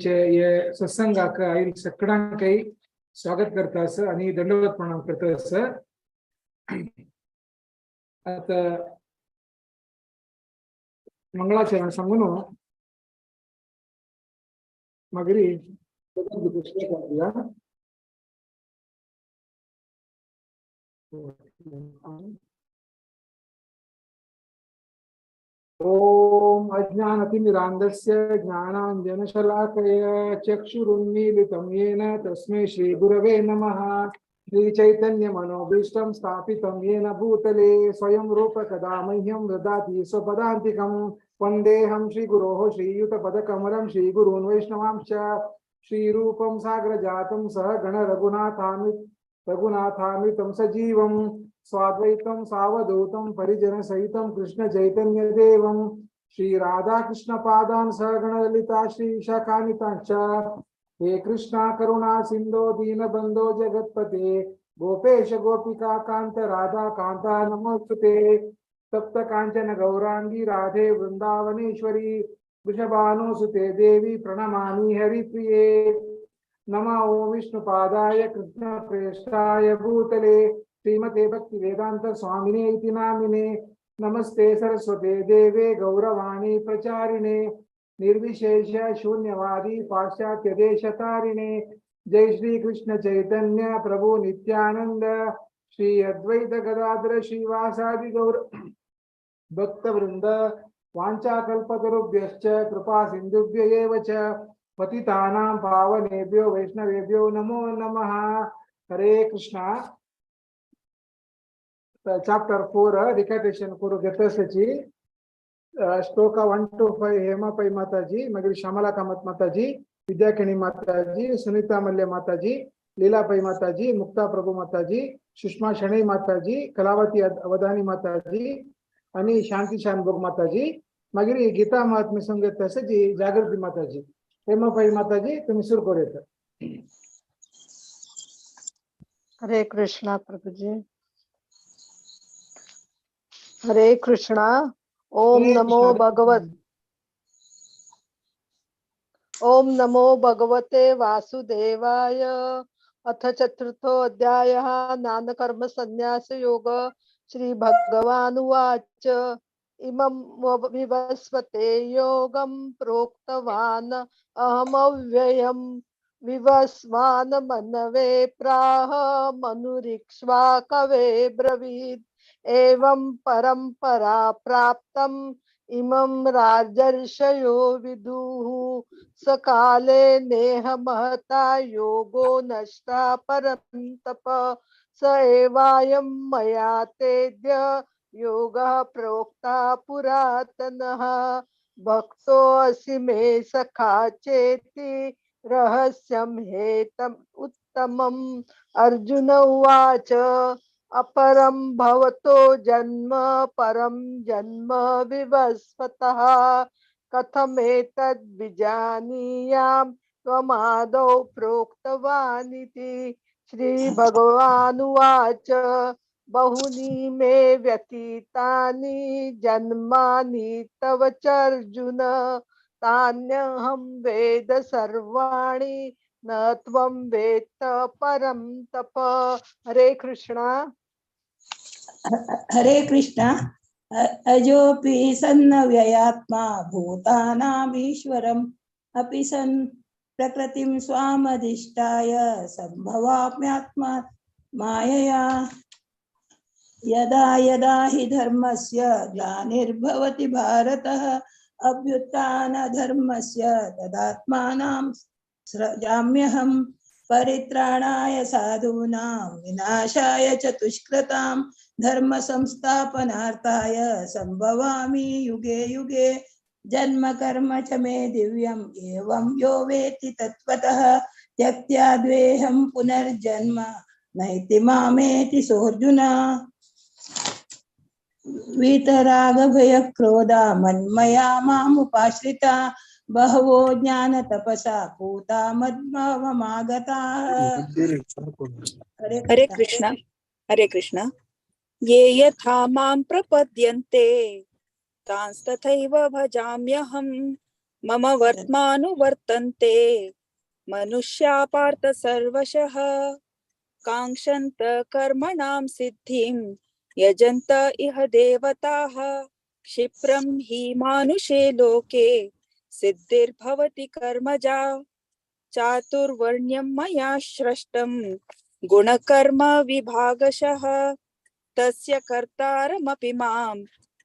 हे सत्संगाक आयिल्ल्या सगळ्यांकय स्वागत करता आसा आनी दंडवत प्रणाम करता आसा. आता मंगळाचरण सांगून मागीर करूया. ओम अज्ञानतिमिरान्धस्य ज्ञानाञ्जनशलाकया चक्षुरुन्मीलितं येन तस्मै श्रीगुरवे नमः. श्रीचैतन्यमनोभीष्टं स्थापितं येन भूतले स्वयं रूप कदा मह्यं ददाति स्वपदान्तिकं. वन्देऽहं श्रीगुरोः श्रीयुतपदकमलं श्रीगुरून् वैष्णवांश्च. श्रीरूपं सागरजातं सह गण रघुनाथामितं सजीवं स्वाद्वैतं सावधूतं परिजनसहितं कृष्ण चैतन्यदेवं. श्री राधाकृष्ण पादान् सहगणललिता श्री विशाखान्वितांश्च. हे कृष्णा करुणा सिंधो दीनबंधो जगत्पते गोपेश गोपिका कांत राधा कांता नमोस्तुते. तप्त कांचन गौरांगी राधे वृंदावनेश्वरी वृषभानुसुते देवी प्रणमामि हरिप्रिये. नमो ओम विष्णुपादाय कृष्ण प्रेष्ठाय भूतले श्रीमते भक्ति वेदांत स्वामिने इति नामिने. नमस्ते सरस्वते देवे गौरवाणी प्रचारिणे निर्विशेष शून्यवादी पाश्चात्य देशतारिणे. जय श्री कृष्ण चैतन्य प्रभु नित्यानंद श्री अद्वैत गदाधर श्रीवासादि गौर भक्तवृंद. वाञ्छाकल्पतरुभ्यश्च कृपा सिन्धुभ्य एव च पतितानां पावनेभ्यो वैष्णवेभ्यो नमो नमः. हरे कृष्णा. चाप्टर 4 रिकॅटेशन करू घेतल्याची shloka 1 to 5 Hema Pai Mataji, मागीर श्यामला कामत माताजी, विद्याकिणी माताजी, सुनीता मल्य माताजी, लीला पै माताजी, मुक्ता प्रभू माताजी, सुषमा शणै माताजी, कलावती अवधानी माताजी आणि शांती शानभोग माताजी. मागीर गीता महात्म्य संगीत तसेच जागृती माताजी. हेमा पै माताजी तुम्ही सुरू करूया. हरे कृष्णा प्रभुजी. हरे कृष्णा. ओम नमो भगवत ओम नमो भगवते वासुदेवाय. अथ चतुर्थो अध्यायः ज्ञानकर्म संन्यास योग. श्री भगवानुवाच. इमं विवस्वते योगं प्रोक्तवान् अहमव्ययं विवस्वान् मनवे प्राह मनुरिक्ष्वा कवे ब्रवीत्. एवं परंपरा प्राप्तम इमं राजर्षयो विदुः. सकाले नेह महता योगो नष्टा परं तप. स एवायं मया तेद्य योगः प्रोक्ता पुरातनः. भक्तोऽसि मे सखा चेति रहस्यं हेतम् उत्तमम्. अर्जुन उवाच. अपरं भवतो जन्म परं जन्म विवस्वतः. कथमेतद् विजानीयां त्वमादौ प्रोक्तवानिति. श्री भगवानुवाच. बहूनि मे व्यतीतानि जन्मानि तव चार्जुन. तान्यहं वेद सर्वाणि न त्वं वेत्त परं तप. हरे कृष्णा. हरे कृष्णा. अजोपि सन्नव्ययात्मा भूतानामीश्वरम् अपि सन् प्रकृतिं स्वामधिष्ठाय संभवाम्यात्मा मायया. यदा यदा हि धर्मस्य ग्लानिर्भवति भारतः अभ्युत्थानधर्मस्य तदात्मानां सृजाम्यहं. परित्राणाय साधूनां विनाशाय च दुष्कृतां धर्म संस्थापनार्थाय संभवामि युगे युगे. जन्म कर्म च मे दिव्यम् एवं यो वेत्ति तत्त्वतः. त्यक्त्या द्वेहं पुनर्जन्म नैति मामेति सोऽर्जुन. वीतरागभयक्रोधा मन्मया मामुपाश्रिता बहवो ज्ञान तपसा पूता मद्भावमागताः. हरे कृष्णा. हरे कृष्णा. ये यथा मां प्रपद्यन्ते तांस्तथैव भजाम्यहं. मम वर्त्मानुवर्तन्ते मनुष्या पार्थ सर्वशः। काङ्क्षन्त कर्मणां सिद्धिं यजन्त इह देवताः क्षिप्रं हि मानुषे लोके सिद्धिर्भवति कर्मजा। चातुर्वर्ण्यं मया सृष्टं गुणकर्म विभागशः तस्य कर्तारमपि मां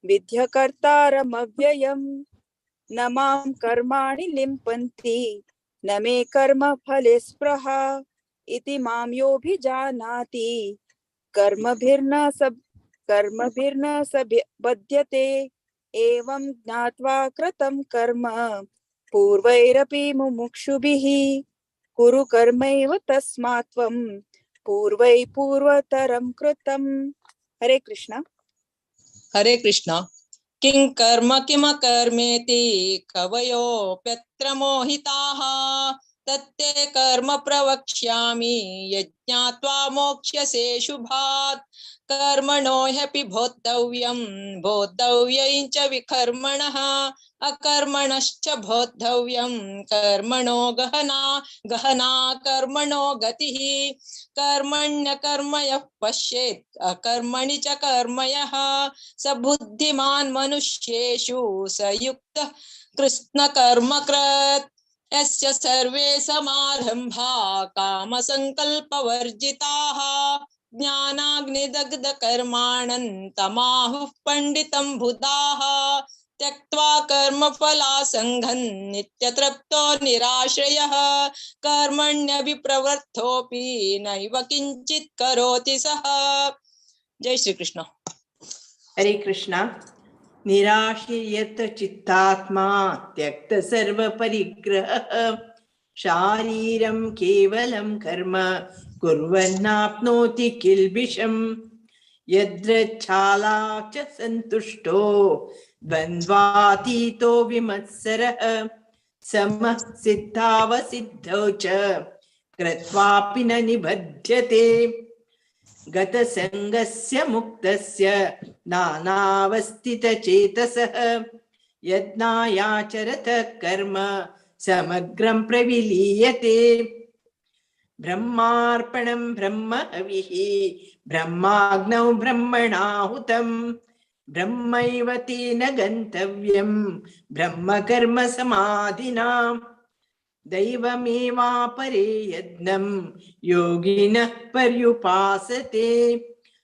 विद्य कर्तारमव्ययम्। न मां कर्माणि लिम्पन्ति न मे कर्म फले स्पृहा इति मां योऽभिजानाति कर्मभिर्न स बध्यते। एवं ज्ञात्वा कृतं कर्म पूर्वैरपि मुमुक्षुभिः कुरु कर्मैव तस्मात् त्वं पूर्वै पूर्वतरं कृतम्। हरे कृष्णा। हरे कृष्णा। किं कर्म किमकर्मेति कवयोऽप्यत्र मोहिताः तत्ते कर्म प्रवक्ष्यामि यज्ञात्वा मोक्ष्यसे शुभात्। कर्मणो ह्यपि भोक्तव्यं भोक्तव्यं च विकर्मणः अकर्मणश्च भोक्तव्यं कर्मणो गहना गहना कर्मणो गतिः। कर्मण्यकर्म यः पश्येत् अकर्मणि च कर्म यः स बुद्धिमान् मनुष्येषु स युक्तः कृत्स्नकर्मकृत्। यस्य सर्वे समारंभा कामसंकल्पवर्जिताः ज्ञानाग्निदग्धकर्माणं तमाहुः पंडितं बुधाः। त्यक्त्वा कर्मफलासङ्गं नित्यतृप्तो निराश्रयः कर्मण्यभिप्रवृत्तोऽपि नैव किञ्चित् करोति सः। जय श्री कृष्ण। हरे कृष्ण। निराश्रियत चित्तात्मा त्यक्त सर्वपरिग्रहः शारीरं केवलं कर्म कुर्वन्नाप्नोति किल्बिषम्। यद्रच्छाला च सन्तुष्टो द्वन्द्वातीतो विमत्सरः समः सिद्धावसिद्धौ च कृत्वापि न निबध्यते। गतसङ्गस्य मुक्तस्य नानावस्थितचेतसः यज्ञायाचरत कर्म समग्रं प्रविलीयते। ब्रह्मार्पणं ब्रह्म हविः ब्रह्माग्नौ ब्रह्मणाहुतं ब्रह्मैव तेन गन्तव्यं ब्रह्मकर्म समाधिना। दैवमेवापरे यज्ञं योगिनः पर्युपासते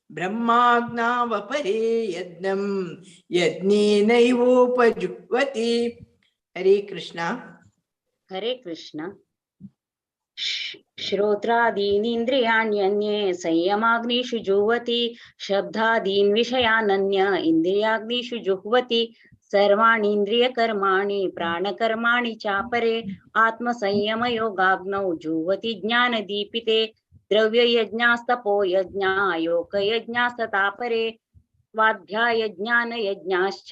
ब्रह्माग्नावपरे यज्ञं यज्ञेनैवोपजुह्वति। हरे कृष्णा। हरे कृष्ण। श्रोत्रादीनीन्द्रियाण्यन्ये संयमाग्निषु जुह्वति शब्दादीन् विषयानन्य इन्द्रियाग्निषु जुह्वति। सर्वाणीन्द्रियकर्माणि प्राणकर्माणि चापरे आत्मसंयमयोगाग्नौ जुह्वति ज्ञानदीपिते। द्रव्ययज्ञास्तपो यज्ञा योगयज्ञास्ततापरे स्वाध्यायज्ञानयज्ञाश्च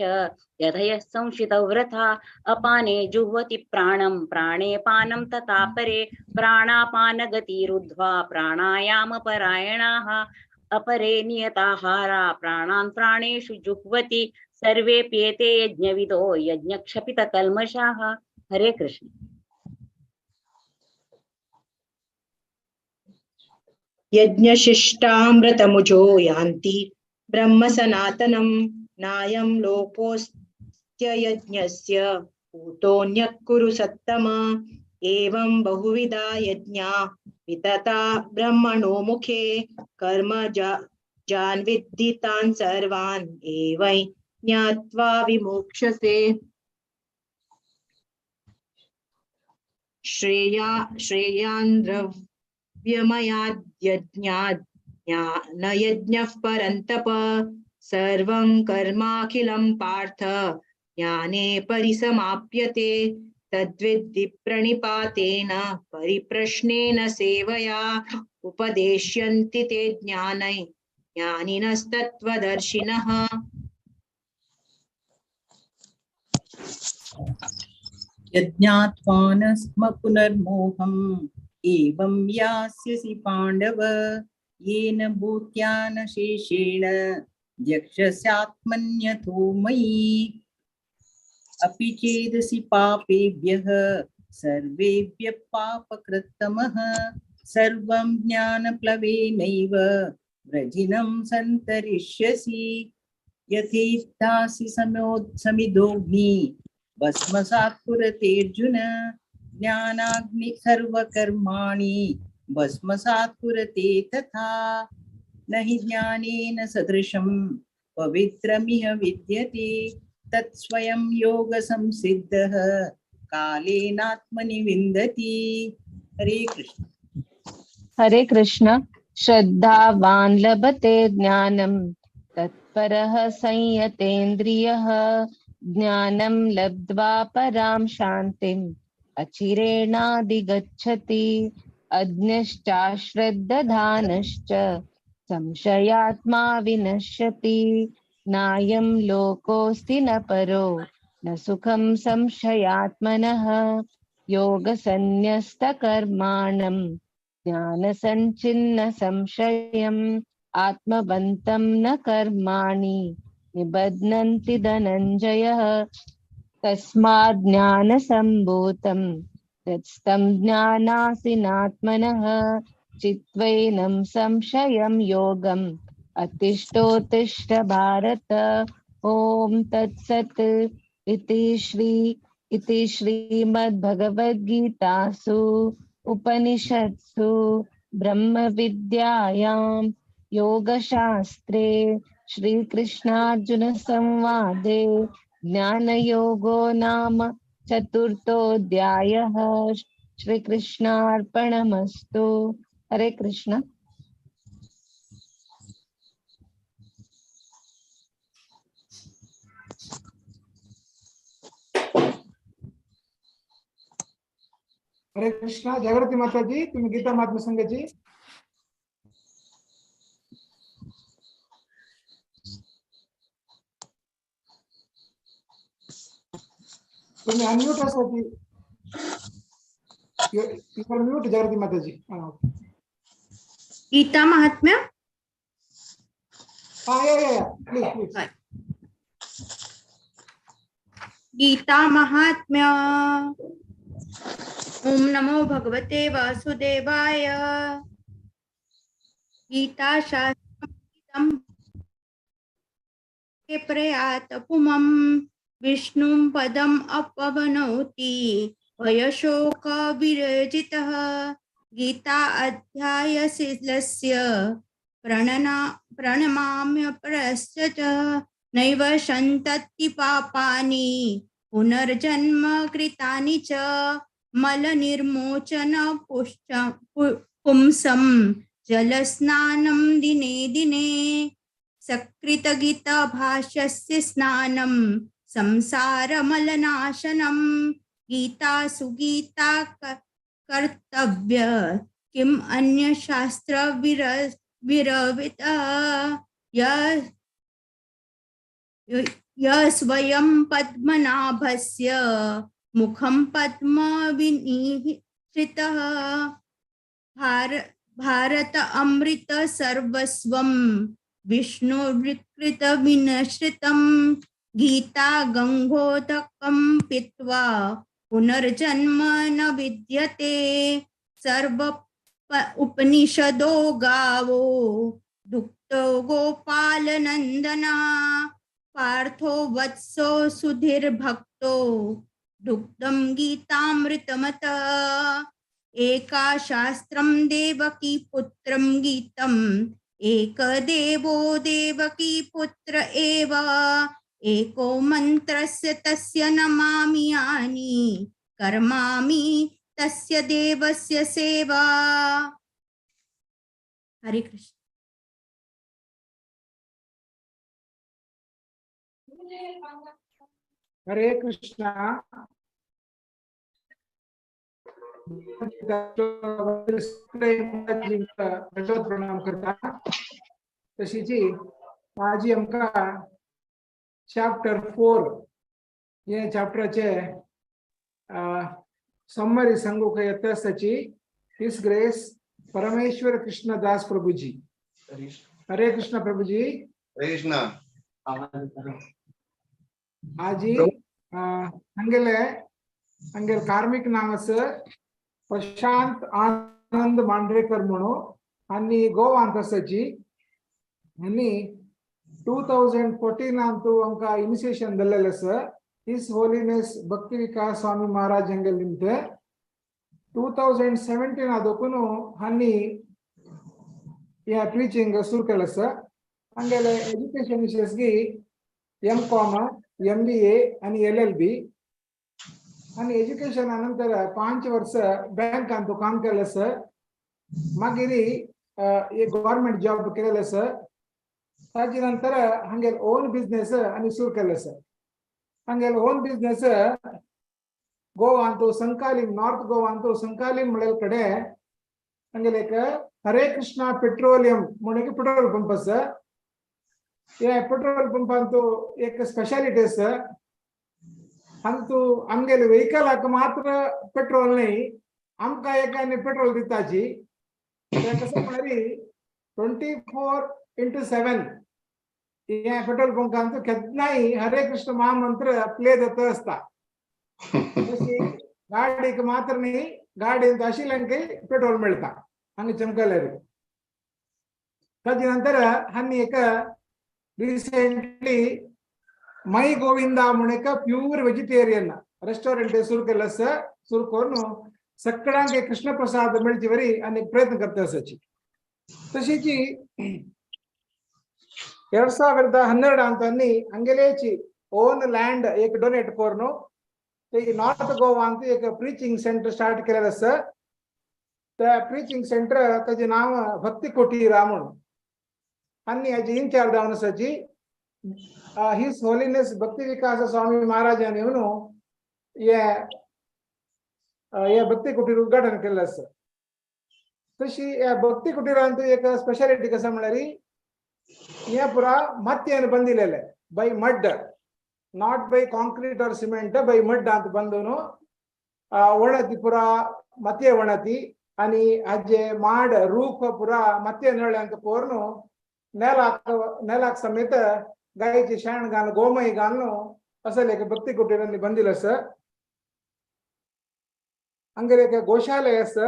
यथयः संशितव्रता। अपाने जुह्वति प्राणं प्राणे पानं तथापरे प्राणापानगतिरुद्ध्वा प्राणायामपरायणाः। अपरे नियताहारा प्राणान् प्राणेषु जुह्वति सर्वेप्येते यज्ञविदो यज्ञक्षपितकल्मषाः। हरे कृष्ण। यज्ञशिष्टामृतमुजो यान्ति ब्रह्म सनातनं नायं लोकोऽस्त्ययज्ञस्य पूतोऽन्यः कुरु सत्तम। एवं बहुविधा यज्ञा वितता ब्रह्मणो मुखे कर्म जान्विद्धि तान् सर्वान् एवं ज्ञात्वा विमोक्षसे। श्रेयान् द्रव्यमयाद्यज्ञात् ज्ञानयज्ञः परन्तप सर्वं कर्माखिलं पार्थ ज्ञाने परिसमाप्यते। तद्विद्धि प्रणिपातेन परिप्रश्नेन सेवया उपदेश्यन्ति ते ज्ञानै ज्ञानिनस्तत्त्वदर्शिनः। यज्ञात्वा न स्म पुनर्मोहम् एवं यास्यसि पाण्डव येन भूत्यान शेषेण यक्षस्यात्मन्यथो मयि। अपि चेदसि पापेभ्यः सर्वेभ्यः पापकृत्तमः सर्वं ज्ञानप्लवेनैव व्रजिनं सन्तरिष्यसि। यथेत्थासि समिदोऽग्नि भस्मसात् कुरुतेऽर्जुन ज्ञानाग्नि सर्वकर्माणि भस्मसात् कुरुते तथा। न हि ज्ञानेन सदृशं पवित्रमिह विद्यते तत्स्वयं योगसंसिद्धः कालेनात्मनि विन्दति। हरे कृष्ण। हरे कृष्ण। श्रद्धावान् लभते ज्ञानं तत्परः संयतेन्द्रियः ज्ञानं लब्ध्वा परां शान्तिम् अचिरेणाधिगच्छति। अज्ञश्चाश्रद्दधानश्च संशयात्मा विनश्यति। नायं लोकोऽस्ति न परो न सुखं संशयात्मनः। योगसन्न्यस्तकर्माणं ज्ञानसञ्चिन्न संशयम् आत्मवन्तं न कर्माणि निबध्नन्ति धनञ्जयः। तस्माद् ज्ञानसम्भूतं तत्स्तं ज्ञानासिनात्मनः चित्वैनं संशयं योगम् अतिष्ठोत्तिष्ठ भारत। ॐ तत्सत् इति श्रीमद्भगवद्गीतासु उपनिषत्सु ब्रह्मविद्यायां योगशास्त्रे श्रीकृष्णार्जुन संवादे ज्ञानयोगो नाम चतुर्थोऽध्यायः। श्रीकृष्णार्पणमस्तु। हरे कृष्ण। हरे कृष्णा। जागृति माताजी, तुम्ही गीता महात्म्य संघाची। तुम्ही अनम्यूट आसा की you are mute Jagriti Mataji. Gita Mahatmya. हा, या या या प्लीज प्लीज। गीता महात्म्य। ओम नमो भगवते वासुदेवाय। गीता शास्त्रं प्रयात पुमं विष्णुं पदम् अपवनोति भयशोक विरजितः। गीता अध्यायशीलस्य प्रणमाम्य परस्य च नैव सन्तति पापानि पुनर्जन्म कृतानि च। मलनिर्मोचन पुंसं जलस्नानं दिने दिने। सकृतगीताभाष्यस्य स्नानं संसारमलनाशनं। गीता सुगीता कर्तव्य किम अन्य शास्त्र विरवित। य स्वयं पद्मनाभस्य मुखं पद्म विनिश्रितः। भारत अमृत सर्वस्वं विष्णुविकृत विनश्रितं। गीता गंगोदकं पीत्वा पुनर्जन्म न विद्यते। सर्व उपनिषदो गावो दुक्तो गोपालनंदना। पार्थो वत्सो सुधीर्भक्तो दुग्धं गीतामृतमत। एका शास्त्रं देवकी पुत्रं गीतम् एक देवो देवकी पुत्र एव। एको मंत्रस्य तस्य नमामि यानि कर्मामि तस्य देवस्य सेवा। हरे कृष्ण। हरे कृष्णा। प्रणाम करता। तशीची आजी आमकां चॅप्टर 4 हे चॅप्टराचे समरी सांगूंक येता आसताची his grace परमेश्वर कृष्ण दास प्रभुजी। हरे कृष्ण प्रभुजी। हरे कृष्ण। आजी हांगेले हांगेले कार्मिक नाम आसा प्रशांत आनंद मांड्रेकर म्हणून आनी गोवांत आसाची. आनी 2014 अंतू आमकां इनिशिएशन दिल्लेलें आसा his holiness भक्ती विकास स्वामी महाराज हांगेले निमते. 2017 आदोकून हांणी ह्या प्रिचिंग सुरू केलें आसा. हांगेले एज्युकेशन विशेष एम कॉम, एमबीए आनी एलएलबी. आनी एज्युकेशन नंतर 5 वर्ष बँकांत काम केलें आसा. मागीर एक गव्हर्मेंट जॉब केलेलें आसा. ताजे नंतर हांगेले ओन बिझनेस आनी सुरू केलें आसा. हांगेले ओन बिझनेस गोवांतू संकालीम, नॉर्थ गोवांतू संकालीम म्हणलेले कಡೆ हांगेले एक हरे कृष्णा पेट्रोलियम म्हणून एक पेट्रोल पंप आसा. हे पेट्रोल पंपांतू एक स्पेशालिटी आसा. अंतू आमगेले व्हेकलाक मात्र पेट्रोल न्ही, आमकां एक आनी पेट्रोल दिताची. ते कसं म्हळ्यार 24x7 हे पेट्रोल पंपांत केन्नाय हरे कृष्ण महामंत्र प्ले जाता आसता. तशी गाडीक मात्र न्ही, गाडयेंत आशिल्ल्यांकय पेट्रोल मेळटा हांगा चमकल्यार. ताजे नंतर हांणी एक रिसेंटली मय गोविंदा म्हणून एक प्यूर वेजिटेरियन रेस्टॉरंट सुरू केलं आसा. सुरू करून सगळ्यांक कृष्ण प्रसाद मेळचे वरी आनी प्रयत्न करता आसाची. तशीच 2012 ಅಂತಾನಿ ಅಂಗೆಲೇಚಿ ಓನ್ ಲ್ಯಾಂಡ್ एक डोनेट करून ते नॉर्थ गोवांत एक प्रीचिंग सेंटर स्टार्ट केलेलं आसा. त्या प्रीचिंग सेंटर ताजें नांव भक्ती कुटीरा म्हणून. आनी हाजी इन्चार्ज जावन आसाची his holiness भक्ती विकास स्वामी महाराजान येवन हे हे भक्ती कुटीर उद्घाटन केल्लें आसा. तशी ह्या भक्ती कुटीरांत एक स्पेशालिटी कसं म्हळ्यार हे पुरा मातयेन ಬಂದಿलेले, by mud, not by concrete or cement, by mud ಅಂತ ಬಂದನು. ಒಣತಿ ಪುರ ಮತಿಯ ಒಣತಿ आणि हाजे माड रूप पुरा मतिಯ नळे ಅಂತ ಕೋರ್ನು नेलाक नेलाक समेत गायची शेण घालून गोमय घालून असं एक भक्ती कुटीरांनी ಬಂದಿಲ್ಲ सर. हांगेर एक गोशालय आसा,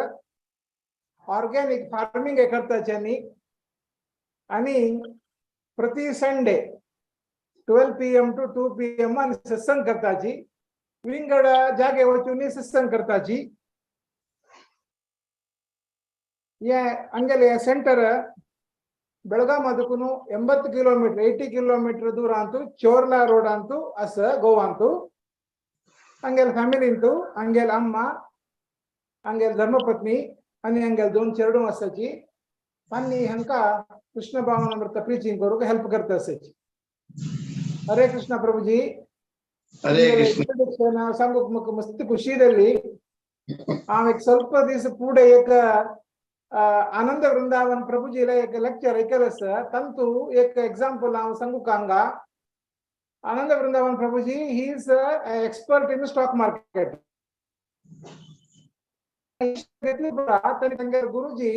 ऑर्गॅनिक फार्मिंग करताची. आणि प्रति Sunday 12 p.m. to 2 p.m. आणि सत्संग करताची. विंगड जागे वचून सत्संग करताची. हे हांगेले सेंटर ಬೆಳಗಾಂ ಅದಕ್ಕೂ 80 ಕಿಲೋಮೀಟರ್, 80 ಕಿಲೋಮೀಟರ್ ದೂರ ಅಂತೂ ಚೋರ್ಲಾ ರೋಡ್ ಅಂತೂ ಅಸ ಗೋವಾ ಅಂತೂ. ಹಂಗೆಲ್ ಫ್ಯಾಮಿಲಿ ಇಂತು ಹಂಗೆಲ್ ಅಮ್ಮ, ಹಂಗೆಲ್ ಧರ್ಮಪತ್ನಿ आणि हंगेल दोन चेडूं आसाची. आनी हांकां कृष्ण भावनामृत प्रिचिंग करूंक हेल्प करता आसाची. हरे कृष्ण प्रभुजी. हरे कृष्ण. इंट्रोडक्शन सांगूक म्हाका मस्त खुशी जाली. हांव एक ಸ್ವಲ್ಪ दीस फुडें एक आनंद वृंदावन प्रभुजीला एक लेक्चर ऐकलं आसा. तांतू एक एक्झाम्पल हांव सांगू का हांगा. आनंद वृंदावन प्रभुजी he is expert in stock market. तांगे गुरुजी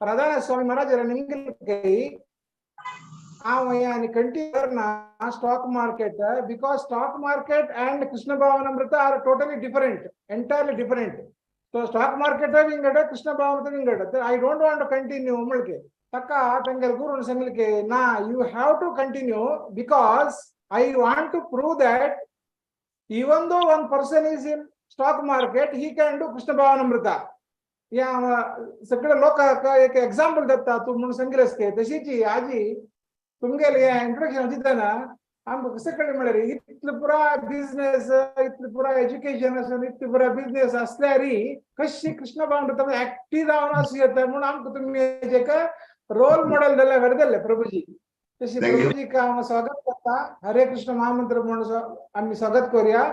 राधानाथ स्वामी महाराज निंगल हांव आनी कंटिन्यू करना stock market, because stock market and Krishna Bhavanamrita are totally different, entirely different. So stock market ವಿಂಗಡ, Krishna ಭಾವನಾಮೃತ ವಿಂಗಡ. I don't want to continue म्हणके ತಕ್ಕ ತಂಗಲ್ ಗುರು ಸಂಗಲಿಕೆ ನಾ you have to continue because I want to prove that even though one person is in stock market, he can do Krishna Bhavanamrita. या सगळे लोकांक एक example दिता तूं म्हणून सांगितलंस की. तशीच आजी तुमगेले इंट्रोडक्शन दितना आमकां कशें कळ्ळें म्हळ्यार इतलो पुरा बिझनेस, इतलो पुरा एज्युकेशन आसून, इतलो पुरा बिझनेस असल्यार कशी कृष्ण भावनामृत ऍक्टिव्ह जावन आसूं येता म्हणून आमकां तुमी एक रोल मॉडेल दिले बरें जालें प्रभुजी. तशी Thank you. प्रभुजीक हांव स्वागत करता. हरे कृष्ण महामंत्र म्हणून आमी स्वागत करूया.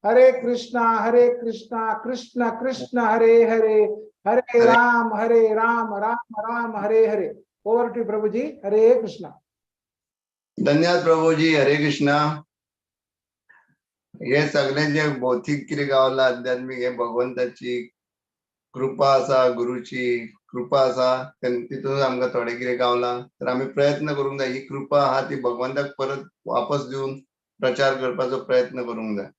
हरे कृष्ण हरे कृष्ण कृष्ण कृष्ण हरे हरे, हरे राम हरे राम राम राम हरे हरे. ओवर टू प्रभुजी. हरे कृष्ण. धन्यवाद प्रभुजी. हरे कृष्णा. हे सगळे जे भौतिक कितें गावला, आध्यात्मिक, हे भगवंताची कृपा आसा, गुरुची कृपा आसा, तितून आमकां थोडें कितें गावला. तर आमी प्रयत्न करूंक जाय, ही कृपा आहा ती भगवंताक परत वापस दिवन प्रचार करपाचो प्रयत्न करूंक जाय.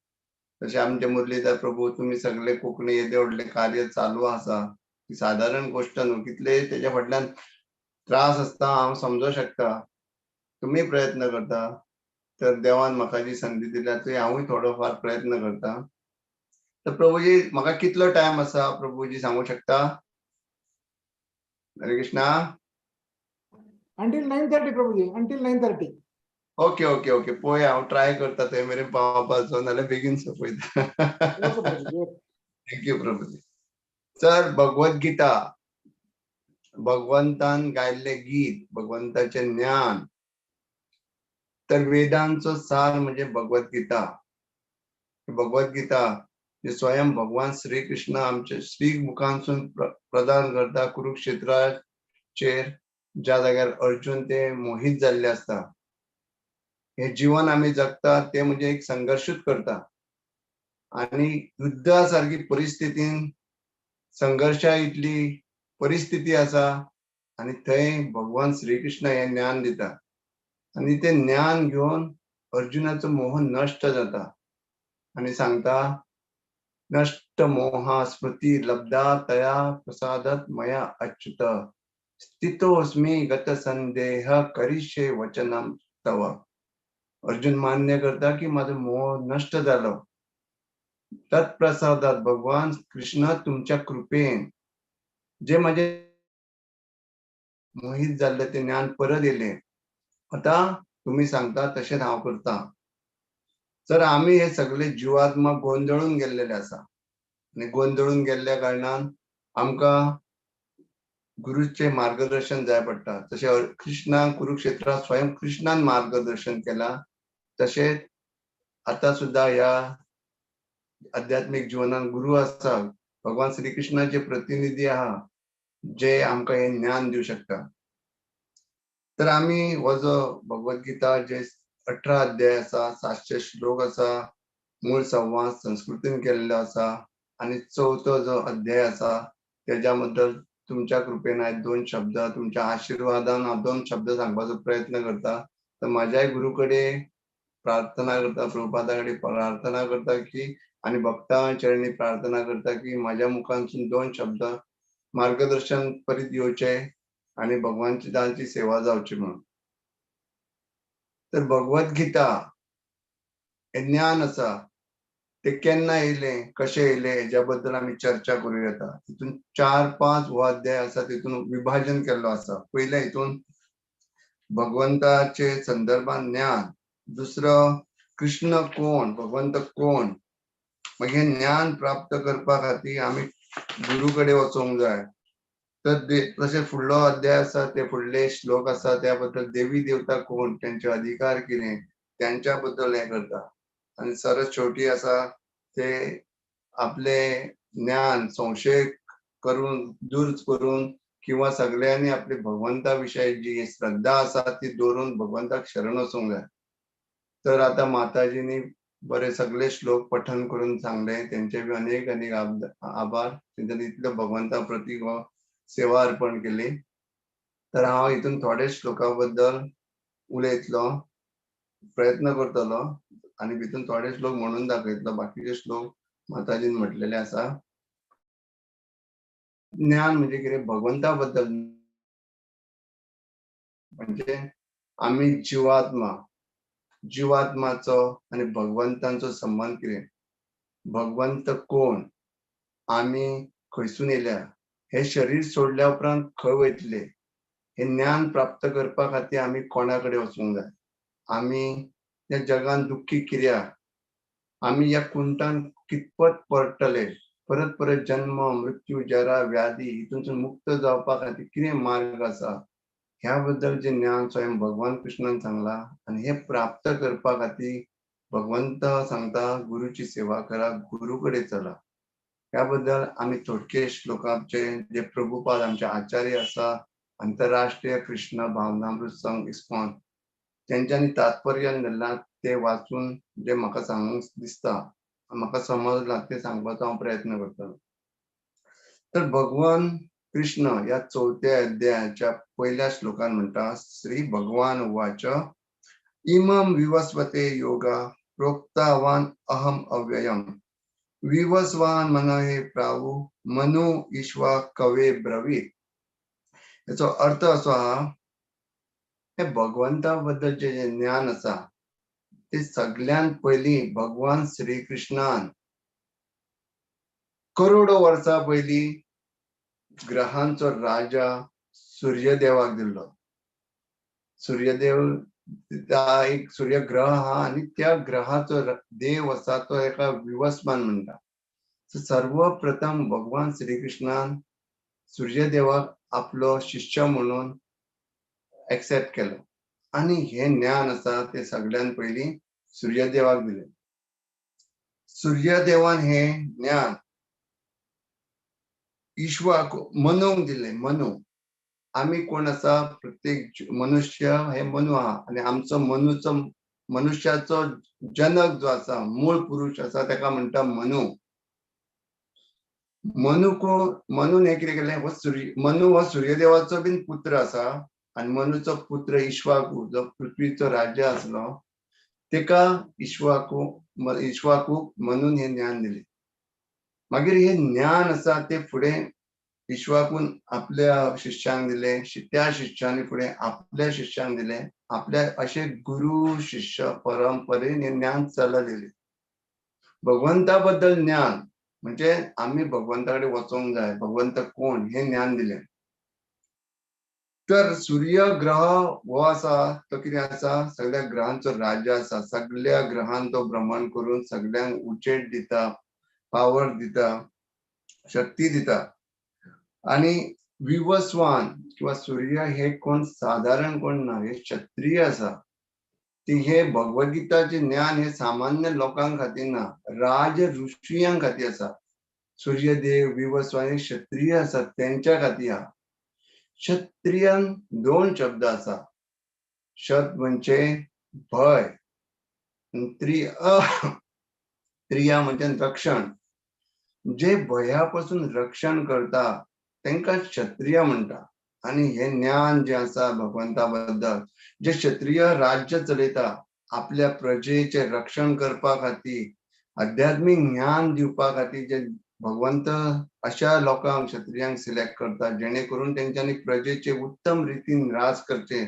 तशें आमचे मुरलीधर प्रभू तुमी सगळे कोंकणी येदे व्हडलें कार्य चालू आसा, ही सादारण गोश्ट न्हू, कितले तेज्या फाटल्यान त्रास आसता हांव समजो शकता. तुमी प्रयत्न करता तर देवान म्हाका जी संदी दिल्या ती हांवूय थोडो फार प्रयत्न करता. तर प्रभुजी म्हाका कितलो टायम आसा प्रभुजी सांगू शकता? Hare Krishna. Until 9:30 Prabhuji, until 9:30. Okay okay okay, पळोवया, हांव ट्राय करता थंय मेरेन पावपाचो, नाल्यार बेगीन सोंपयता. Thank you Prabhuji. Sir, Bhagavad Gita भगवंतान गायल्लें गीत, भगवंताचें ज्ञान, तर वेदांचो सार म्हणजे भगवद्गीता. भगवद्गीता जे स्वयं भगवान श्री कृष्ण आमचे श्री मुखांसून प्रदान करता कुरुक्षेत्राचेर, ज्या जाग्यार अर्जुन ते मोहीत जाल्ले आसता. हे जीवन आमी जगता ते म्हणजे एक संघर्शूच करता आनी युद्धा सारकी परिस्थितीन संघर्शा इतली परिस्थिती आसा आनी थंय भगवान श्रीकृष्ण हे ज्ञान दिता आनी ते ज्ञान घेवन अर्जुनाचो मोह नश्ट जाता आनी सांगता, नश्ट मोहा स्मृती लब्धा तया प्रसादात मया अच्युत स्थितोस्मी गत संदेह करिष्ये वचनम तव. अर्जुन मान्य करता की म्हाजो मोह नश्ट जालो, तत्प्रसादात भगवान कृष्ण तुमच्या कृपेन जे म्हाजे मोहीत जाल्ले ते ज्ञान परत येयलें, आतां तुमी सांगता तशेंच हांव करता. तर आमी हे सगळे जिवात्मा गोंदळून गेल्लेले आसा आनी गोंदळून गेल्ल्या कारणान आमकां गुरुचे मार्गदर्शन जाय पडटा. तशें कृष्णान कुरुक्षेत्रात स्वयं कृष्णान मार्गदर्शन केलां, तशेंच आतां सुद्दां ह्या आध्यात्मीक जिवनान गुरु आसा, भगवान श्री कृष्णाचे प्रतिनिधी आहा जे आमकां हें ज्ञान दिवं शकता. तर आमी हो जो भगवद्गीता जे 18 अध्याय आसा, 700 श्लोक आसा, मूळ संवाद संस्कृतीन केल्लो आसा आनी चवथो जो अध्याय आसा तेज्या बद्दल तुमच्या कृपेन हांवें 2 शब्द, तुमच्या आशिर्वादान हांव 2 शब्द सांगपाचो प्रयत्न करता. तर म्हाज्याय गुरू कडेन प्रार्थना करता, प्रभुपादा कडेन प्रार्थना करता की आनी भक्तां चरणी प्रार्थना करता की म्हाज्या मुखांतसून 2 शब्द मार्गदर्शन परीत येवचें आनी भगवानची सेवा जावची म्हणून. तर भगवद्गीता हें ज्ञान आसा ते केन्ना येयलें, कशें येयलें हेज्या बद्दल आमी चर्चा करूं येता. तितून 4-5 हो अध्याय आसा, तितून विभाजन केल्लो आसा. पयलें हितून भगवंताचे संदर्भान ज्ञान, दुसरो कृष्ण कोण, भगवंत कोण, मागीर हें ज्ञान प्राप्त करपा खातीर आमी गुरू कडेन वचोंक जाय. तर तशें फुडलो अध्याय आसा, ते फुडले श्लोक आसा त्या बद्दल देवी देवता कोण, तेंचे अधिकार कितें, त्यांच्या बद्दल हें करता. आनी सरस शेवटी आसा ते आपले ज्ञान संशय करून दूर करून किंवा सगळ्यांनी आपली भगवंता विशयी जी श्रद्धा आसा ती दवरून भगवंताक शरण वचूंक जाय. तर आतां माताजींनी बरे सगळे श्लोक पठन करून सांगले, तेंचे बी अनेक अनेक आभार. तेंच्यांनी इतलो भगवंता प्रती हो सेवा अर्पण केली. तर हांव हितून थोडे श्लोका बद्दल उलयतलो, प्रयत्न करतलो आनी भितून थोडे श्लोक म्हणून दाखयतलो, बाकीचे श्लोक माताजीन म्हटलेले आसा. ज्ञान म्हणजे कितें, भगवंता बद्दल, म्हणजे आमी जिवात्मा, जिवात्माचो आनी भगवंतांचो संबंद कितें, भगवंत कोण, आमी खंयसून येयल्या, हे शरीर सोडल्या उपरांत खंय वयतले, हे ज्ञान प्राप्त करपा खातीर आमी कोणा कडेन वचूंक जाय, आमी ह्या जगान दुख्खी कित्याक, आमी ह्या कुंटान कितपत पडटले, परत परत जन्म मृत्यू जरा व्याधी हितूनसून मुक्त जावपा खातीर कितें मार्ग आसा, ह्या बद्दल जे ज्ञान स्वयं भगवान कृष्णान सांगला. आनी हे प्राप्त करपा खातीर भगवंत सांगता गुरुची सेवा करा, गुरु कडेन चला. ह्या बद्दल आमी थोडके श्लोकांचे जे प्रभुपाद आमचे आचार्य आसा, आंतरराष्ट्रीय कृष्ण भावनामृत संघ इस्कॉन, तेंच्यांनी तात्पर्य धरलां ते वाचून जे म्हाका सांगूंक दिसता, म्हाका समजलां ते सांगपाचो हांव प्रयत्न करतलो. तर भगवान कृष्ण ह्या चवथ्या अध्यायाच्या पयल्या श्लोकान म्हणटा, श्री भगवान उवाच इमं विवस्वते योगा प्रोक्तवान अहम अव्ययम विवस्वान मनहे प्रावु मनु ईश्वा कवे ब्रवीत. हेचो अर्थ असो आहा, हे भगवंता बद्दल जे ज्ञान आसा ते सगळ्यात पयलीं भगवान श्रीकृष्णान करोडो वर्सां पयलीं ग्रहांचो राजा सूर्यदेवाक दिल्लो. सूर्यदेव एक सूर्यग्रह आहा आनी त्या ग्रहाचो देव आसा तो एका विवस्मान म्हणटा. सर्वप्रथम भगवान श्रीकृष्णान सूर्यदेवाक आपलो शिष्य म्हणून एक्सेप्ट केलो आनी हे ज्ञान आसा ते सगळ्यात पयलीं सूर्यदेवाक दिलें. सूर्यदेवान हे ज्ञान ईश्वाक मनूंक दिलें. मनू आमी कोण आसा, प्रत्येक मनुष्य हे मनू आहा आनी आमचो मनूचो मनुष्याचो जनक जो आसा मूळ पुरुष आसा तेका म्हणटा मनू. मनुको मनून हें कितें केलें, हो सूर्य मनू हो सूर्यदेवाचो बीन पुत्र आसा आनी मनूचो पुत्र इश्वाकू जो पृथ्वीचो राजा आसलो तेका इश्वाकूक मनून हें ज्ञान दिलें. मागीर हें ज्ञान आसा तें फुडें इश्वाकून आपल्या शिष्यांक दिलें, त्या शिष्यांनी फुडें आपल्या शिष्यांक दिलें, आपल्या अशे गुरु शिष्य परंपरेन हें ज्ञान चलत येयलें. भगवंता बद्दल ज्ञान म्हणजे आमी भगवंता कडेन वचोंक जाय, भगवंत कोण हें ज्ञान दिलें. तर सूर्य ग्रह हो आसा तो कितें आसा, सगळ्या ग्रहांचो राजा आसा, सगळ्या ग्रहांक तो भ्रमण करून सगळ्यांक उचेट दिता, पावर दिता, शक्ती दिता. आनी विवस्वान किंवा सूर्य हे कोण साधारण कोण ना, हे क्षत्रिय आसा. ती हे भगवद्गीताचें ज्ञान हे सामान्य लोकां खातीर ना, राज ऋषियां खातीर आसा. सूर्यदेव विवस्वान हे क्षत्रिय आसा तेंच्या खातीर आहा. क्षत्रियन दोन शब्द आसा, शत म्हणजे भय, त्रिया म्हणजे रक्षण. जे भया पासून रक्षण करता तेंका क्षत्रिय म्हणटा. आनी हे ज्ञान जे आसा भगवंता बद्दल, जे क्षत्रिय राज्य चलयता आपल्या प्रजेचें रक्षण करपा खातीर, आध्यात्मीक ज्ञान दिवपा खातीर जे भगवंत अशा लोकांक क्षत्रियांक सिलेक्ट करता जेणे करून तेंच्यांनी प्रजेचे उत्तम रितीन राज करचे,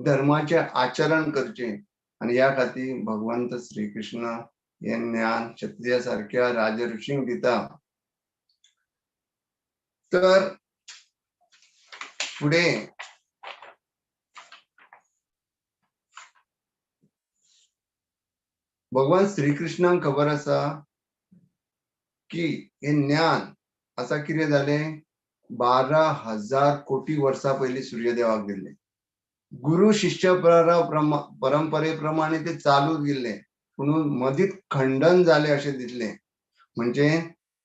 धर्माचें आचरण करचें. आनी ह्या खातीर भगवंत श्रीकृष्ण हे ज्ञान क्षत्रिय सारक्या राजऋषींक दिता. तर फुडें भगवान श्रीकृष्णांक खबर आसा की हे ज्ञान आसा कितें जालें, 12,000 कोटी वर्सां पयलीं सूर्यदेवाक दिल्लें. गुरु शिष्य परंपरे प्रमाणे ते चालू गेल्लें, पूण मदींच खंडन जालें अशें दिसलें. म्हणजे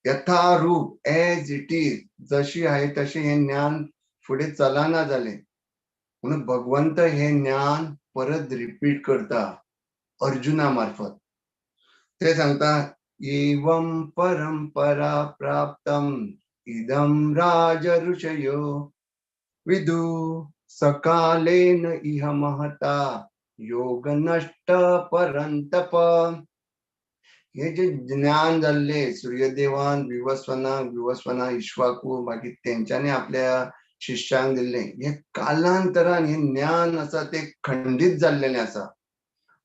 यथारूप एज it is जशी आहे तशें हें ज्ञान फुडें चलना जालें. म्हणून भगवंत हें ज्ञान परत रिपीट करता अर्जुना मार्फत. ते सांगता एवं परंपरा प्राप्तम इदं राज ऋषयो विदु सकालेन इह महता योग नष्ट परंतप. हे जे ज्ञान जाल्ले सूर्यदेवान विवस्वना विवस्वना इश्वाकू मागीर तेंच्यांनी आपल्या शिष्यांक दिल्ले, हे कालांतरान हे ज्ञान आसा ते खंडीत जाल्लेलें आसा.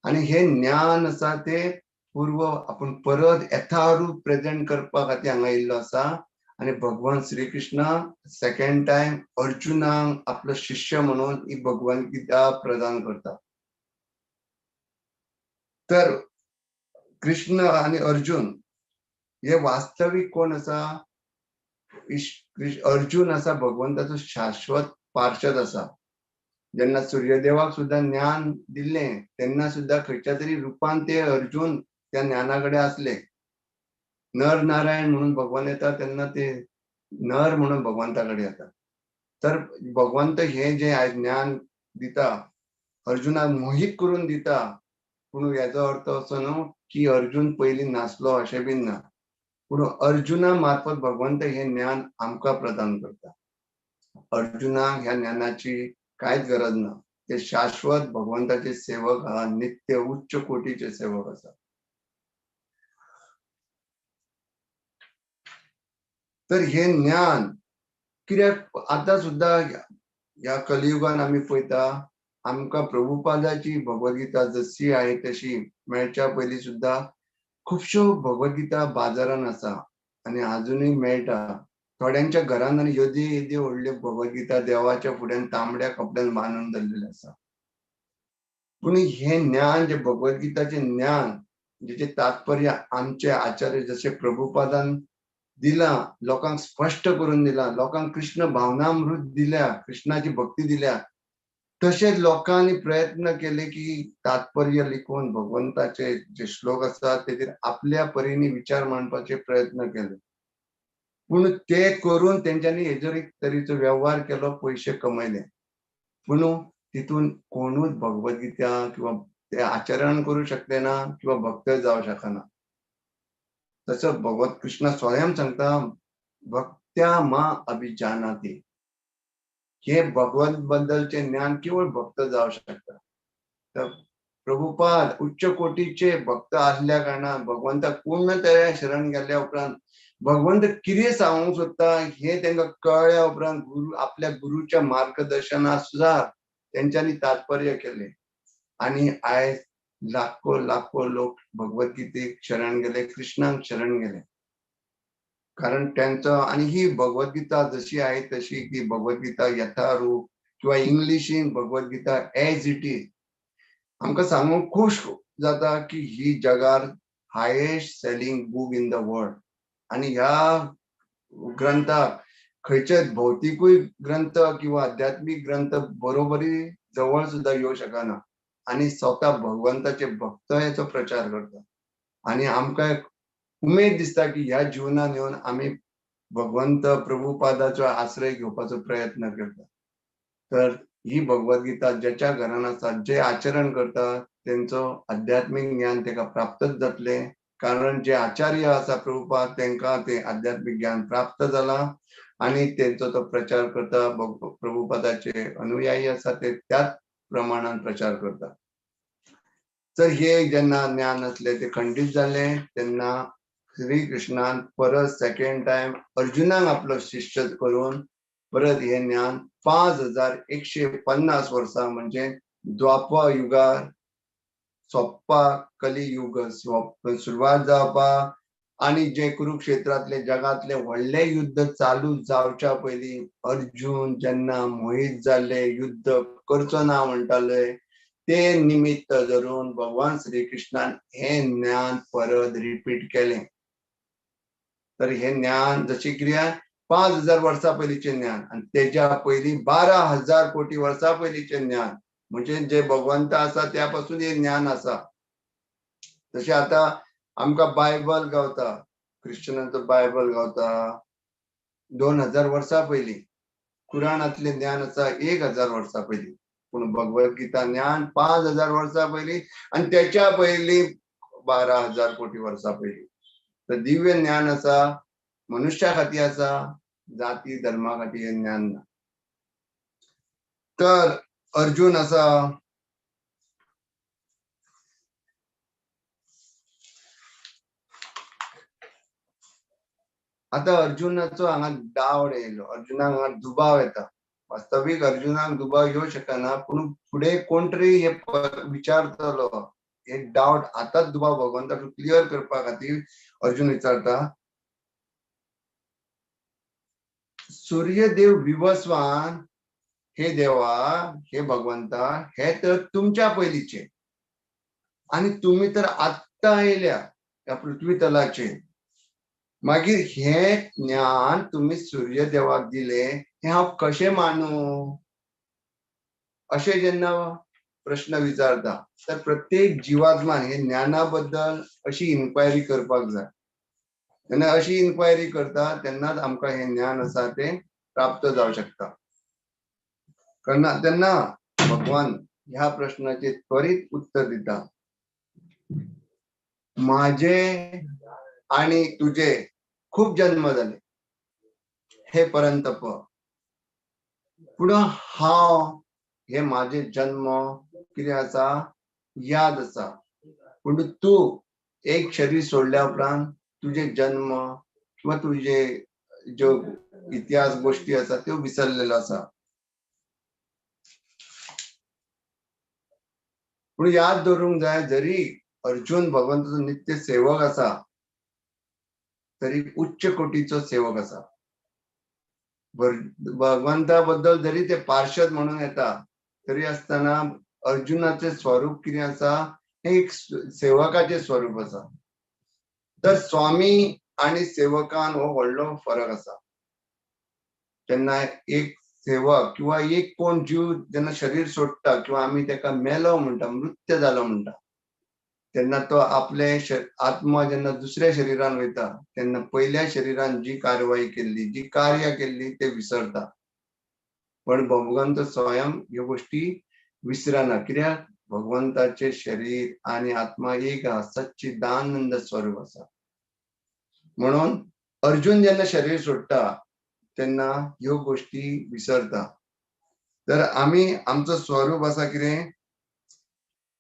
आनी हे ज्ञान आसा ते पूर्व आपूण परत यथारूप प्रेजेंट करपा खातीर हांगा येयल्लो आसा. आनी भगवान श्रीकृष्ण सेकेंड टायम अर्जुनाक आपलो शिष्य म्हणून ही भगवद्गीता प्रदान करता. तर कृष्ण आनी अर्जुन हे वास्तवीक कोण आसा, अर्जुन आसा भगवंताचो शाश्वत पार्षद आसा. जेन्ना सूर्यदेवाक सुद्दां ज्ञान दिल्लें तेन्ना सुद्दां खंयच्या तरी रुपान ते अर्जुन त्या ज्ञाना कडेन आसले. नर नारायण म्हणून भगवान येता तेन्ना ते नर म्हणून भगवंता कडेन येता. तर भगवंत हे जे आयज ज्ञान दिता अर्जुनाक मोहीत करून दिता, पूण हेजो अर्थ असो न्हू की अर्जुन पयलीं नासलो अशें बीन ना, पूण अर्जुना मार्फत भगवंत हे ज्ञान आमकां प्रदान करता. अर्जुनाक ह्या ज्ञानाची कांयच गरज ना, ते शाश्वत भगवंताचे सेवक आहा, नित्य उच्च कोटीचे सेवक आसा. तर हे ज्ञान कित्याक आतां सुद्दां ह्या कलियुगान आमी पळयता, आमकां प्रभुपादाची भगवद्गीता जशी आहे तशी मेळच्या पयलीं सुद्दां खुबश्यो भगवद्गीता बाजारान आसा आनी आजुनूय मेळटा. थोड्यांच्या घरान आनी येदी येदी व्हडल्यो भगवद्गीता देवाच्या फुड्यान तांबड्या कपड्यान बांदून दवरलेल्यो आसा. पूण हें ज्ञान, जें भगवद्गीताचें ज्ञान, जेचें तात्पर्य आमचे आचार्य जशे प्रभुपादान दिलां, लोकांक स्पश्ट करून दिलां, लोकांक कृष्ण भावनामृत दिल्या, कृष्णाची भक्ती दिल्या, तशेंच लोकांनी प्रयत्न केले की तात्पर्य लिखून भगवंताचे जे श्लोक आसात तेजेर आपल्या परीने विचार मांडपाचे प्रयत्न केले. पूण ते करून तेंच्यांनी हेजर एक तरेचो वेव्हार केलो, पयशे कमयले. पूण तितून कोणूच भगवद्गीता किंवा ते आचरण करूं शकले ना किंवा भक्त जावं शकना. तसो भगवत कृष्ण स्वयं सांगता, भक्त्या मा अभिजानाती. हे भगवत बद्दलचे ज्ञान केवळ भक्त जावं शकता. तर प्रभुपाद उच्च कोटीचे भक्त आसल्या कारणान भगवंताक पूर्णतया शरण गेल्ल्या उपरांत भगवंत कितें सांगूंक सोदता हें तांकां कळ्ळ्या उपरांत गुरू आपल्या गुरूच्या मार्गदर्शनानुसार तेंच्यांनी तात्पर्य केलें आनी आयज लाखो लाखो लोक भगवद्गीतेक शरण गेले, कृष्णाक शरण गेले. कारण त्यांचो आनी ही भगवद्गीता जशी आहे तशी ती भगवद्गीता यथारूप किंवा इंग्लिशीन भगवद्गीता एज it is आमकां सांगूंक खूश जाता की ही जगार highest selling book in the world. आनी ह्या ग्रंथाक खंयचेच भौतिकूय ग्रंथ किंवा आध्यात्मीक ग्रंथ बरोबरी जवळ सुद्दां येवं शकना. आनी स्वता भगवंताचे भक्त हेचो प्रचार करता आनी आमकां उमेद दिसता की ह्या जिवनान येवन आमी भगवंत प्रभुपादाचो आश्रय घेवपाचो प्रयत्न करता. तर ही भगवद्गीता ज्याच्या घरान आसा, जे आचरण करता तेंचो आध्यात्मीक ज्ञान तेका प्राप्तच जातलें. कारण जे आचार्य आसा प्रभुपाद तेंकां तें आध्यात्मीक ज्ञान प्राप्त जालां आनी तेंचो तो प्रचार करता. प्रभुपादाचे अनुयायी आसा ते त्याच प्रमाणान प्रचार करता. तर हे जेन्ना ज्ञान आसलें तें खंडीत जालें तेन्ना श्री कृष्णान परत सेकेंड टायम अर्जुनाक आपलो शिष्य करून परत हें ज्ञान 5150 वर्सां म्हणजे द्वापर युगार सोंपपाक, कलियुग सुरवात जावपाक आनी जे कुरुक्षेत्रांतले जगांतले व्हडलें युद्ध चालू जावच्या पयलीं अर्जुन जेन्ना मोहीत जाल्ले, युद्ध करचो ना म्हणटाले, ते निमित्त धरून भगवान श्री कृष्णान हें ज्ञान परत रिपीट केलें. तर हें ज्ञान जशी क्रिया 5000 वर्सां पयलींचें ज्ञान आनी तेज्या पयलीं 12,000 कोटी वर्सां पयलींचें ज्ञान, म्हणजे जे भगवंत आसा त्या पासून हें ज्ञान आसा. तशें आतां आमकां बायबल गावता, क्रिश्चनांचो बायबल गावता 2000 वर्सां पयलीं, कुराणांतलें ज्ञान आसा 1000 वर्सां पयलीं, पूण भगवद्गीता ज्ञान 5000 वर्सां पयलीं आनी तेच्या पयलीं 12,000 कोटी वर्सां पयलीं. तर दिव्य ज्ञान आसा, मनुष्या खातीर आसा, जाती धर्मा खातीर हें ज्ञान ना. तर अर्जुन आसा आतां अर्जुनाचो हांगा डावड येयलो, अर्जुनाक हांगा दुबाव येता. वास्तवीक अर्जुनाक दुबाव येवं शकना, पूण फुडें कोण तरी हे विचारतलो, हे डावट आतांच दुबाव भगवंताक क्लियर करपा खातीर अर्जुन विचारता, सूर्यदेव विवस्वान, हे देवा, हे भगवंता, हे तर तुमच्या पयलींचे आनी तुमी तर आत्तां येयल्या ह्या पृथ्वी तलाचेर, मागीर हें ज्ञान तुमी सूर्यदेवाक दिलें हें हांव कशें मानू, अशें जेन्ना प्रश्न विचारता तर प्रत्येक जिवात्मान हे ज्ञाना बद्दल अशी इन्क्वायरी करपाक जाय. जेन्ना अशी इन्क्वायरी करता तेन्नाच आमकां हें ज्ञान आसा तें प्राप्त जावं शकता. तेन्ना भगवान ह्या प्रश्नाचेर त्वरीत उत्तर दिता, माझे आणि तुझे खूप जन्म जाले हे परंतप, पूण हांव हे माझे जन्म कितें आसा याद आसा, पूण तूं एक शरीर सोडल्या उपरांत तुजे जन्म किंवा तुजे ज्यो इतिहास गोष्टी आसा त्यो विसरलेलो आसा. पूण याद दवरूंक जाय, जरी अर्जुन भगवंताचो नित्य सेवक आसा तरी उच्च कोटीचो सेवक आसा. भगवंता बद्दल जरी ते पार्षद म्हणून येता तरी आसतना अर्जुनाचे स्वरूप कितें आसा, हें एक सेवकाचें स्वरूप आसा. तर स्वामी आनी सेवकान हो व्हडलो फरक आसा. तेन्ना एक सेवक किंवा एक कोण जीव जेन्ना शरीर सोडटा किंवा आमी ताका मेलो म्हणटा, मृत्य जालो म्हणटा, तेन्ना तो आपले आत्मा जेन्ना दुसऱ्या शरिरान वयता तेन्ना पयल्या शरिरान जी कारवाई केल्ली, जी कार्य केल्ली ते विसरता. पण भगवंत स्वयं ह्यो गोष्टी विसरना. कित्याक? भगवंताचे शरीर आनी आत्मा एक आसा, सच्चिदानंद स्वरूप आसा. म्हणून अर्जुन जेन्ना शरीर सोडटा तेन्ना ह्यो गोष्टी विसरता. तर आमी आमचो स्वरूप आसा कितें?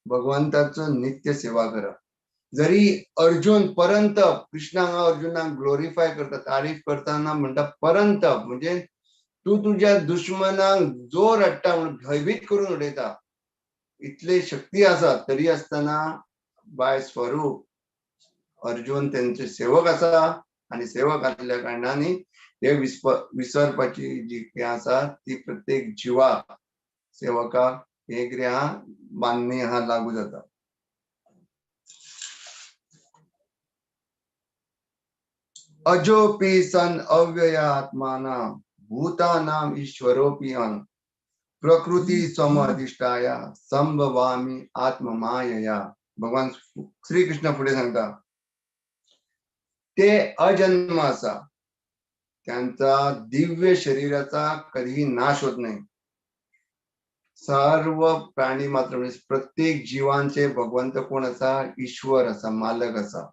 भगवंताचो नित्य सेवा करप. जरी अर्जुन परंत कृष्णाक अर्जुनाक ग्लोरिफाय करता, तारीफ करतना म्हणटा परंत, म्हणजे तूं तुज्या दुश्मनाक जोर हाडटा म्हणून भयभीत करून उडयता, इतले शक्ती आसा तरी आसतना बाय स्वरूप अर्जुन तेंचे सेवक आसा आनी सेवक आसल्या कारणान हे विसरपाची जी कितें आसा ती प्रत्येक जिवाक सेवकाक हे कितें आहा बांदणी आहा लागू जाता. अजोपी सन अव्यय आत्मानां भूतानां ईश्वरोपी अन प्रकृती समअधिष्ठाया संभवामी आत्ममायया. भगवान श्री कृष्ण फुडें सांगता ते अजन्म आसा, त्यांचा दिव्य शरीराचा कधीही नाश होत नाही. सर्व प्राणी मात्र म्हणजे प्रत्येक जीवांचे भगवंत कोण आसा? ईश्वर आसा, मालक आसा.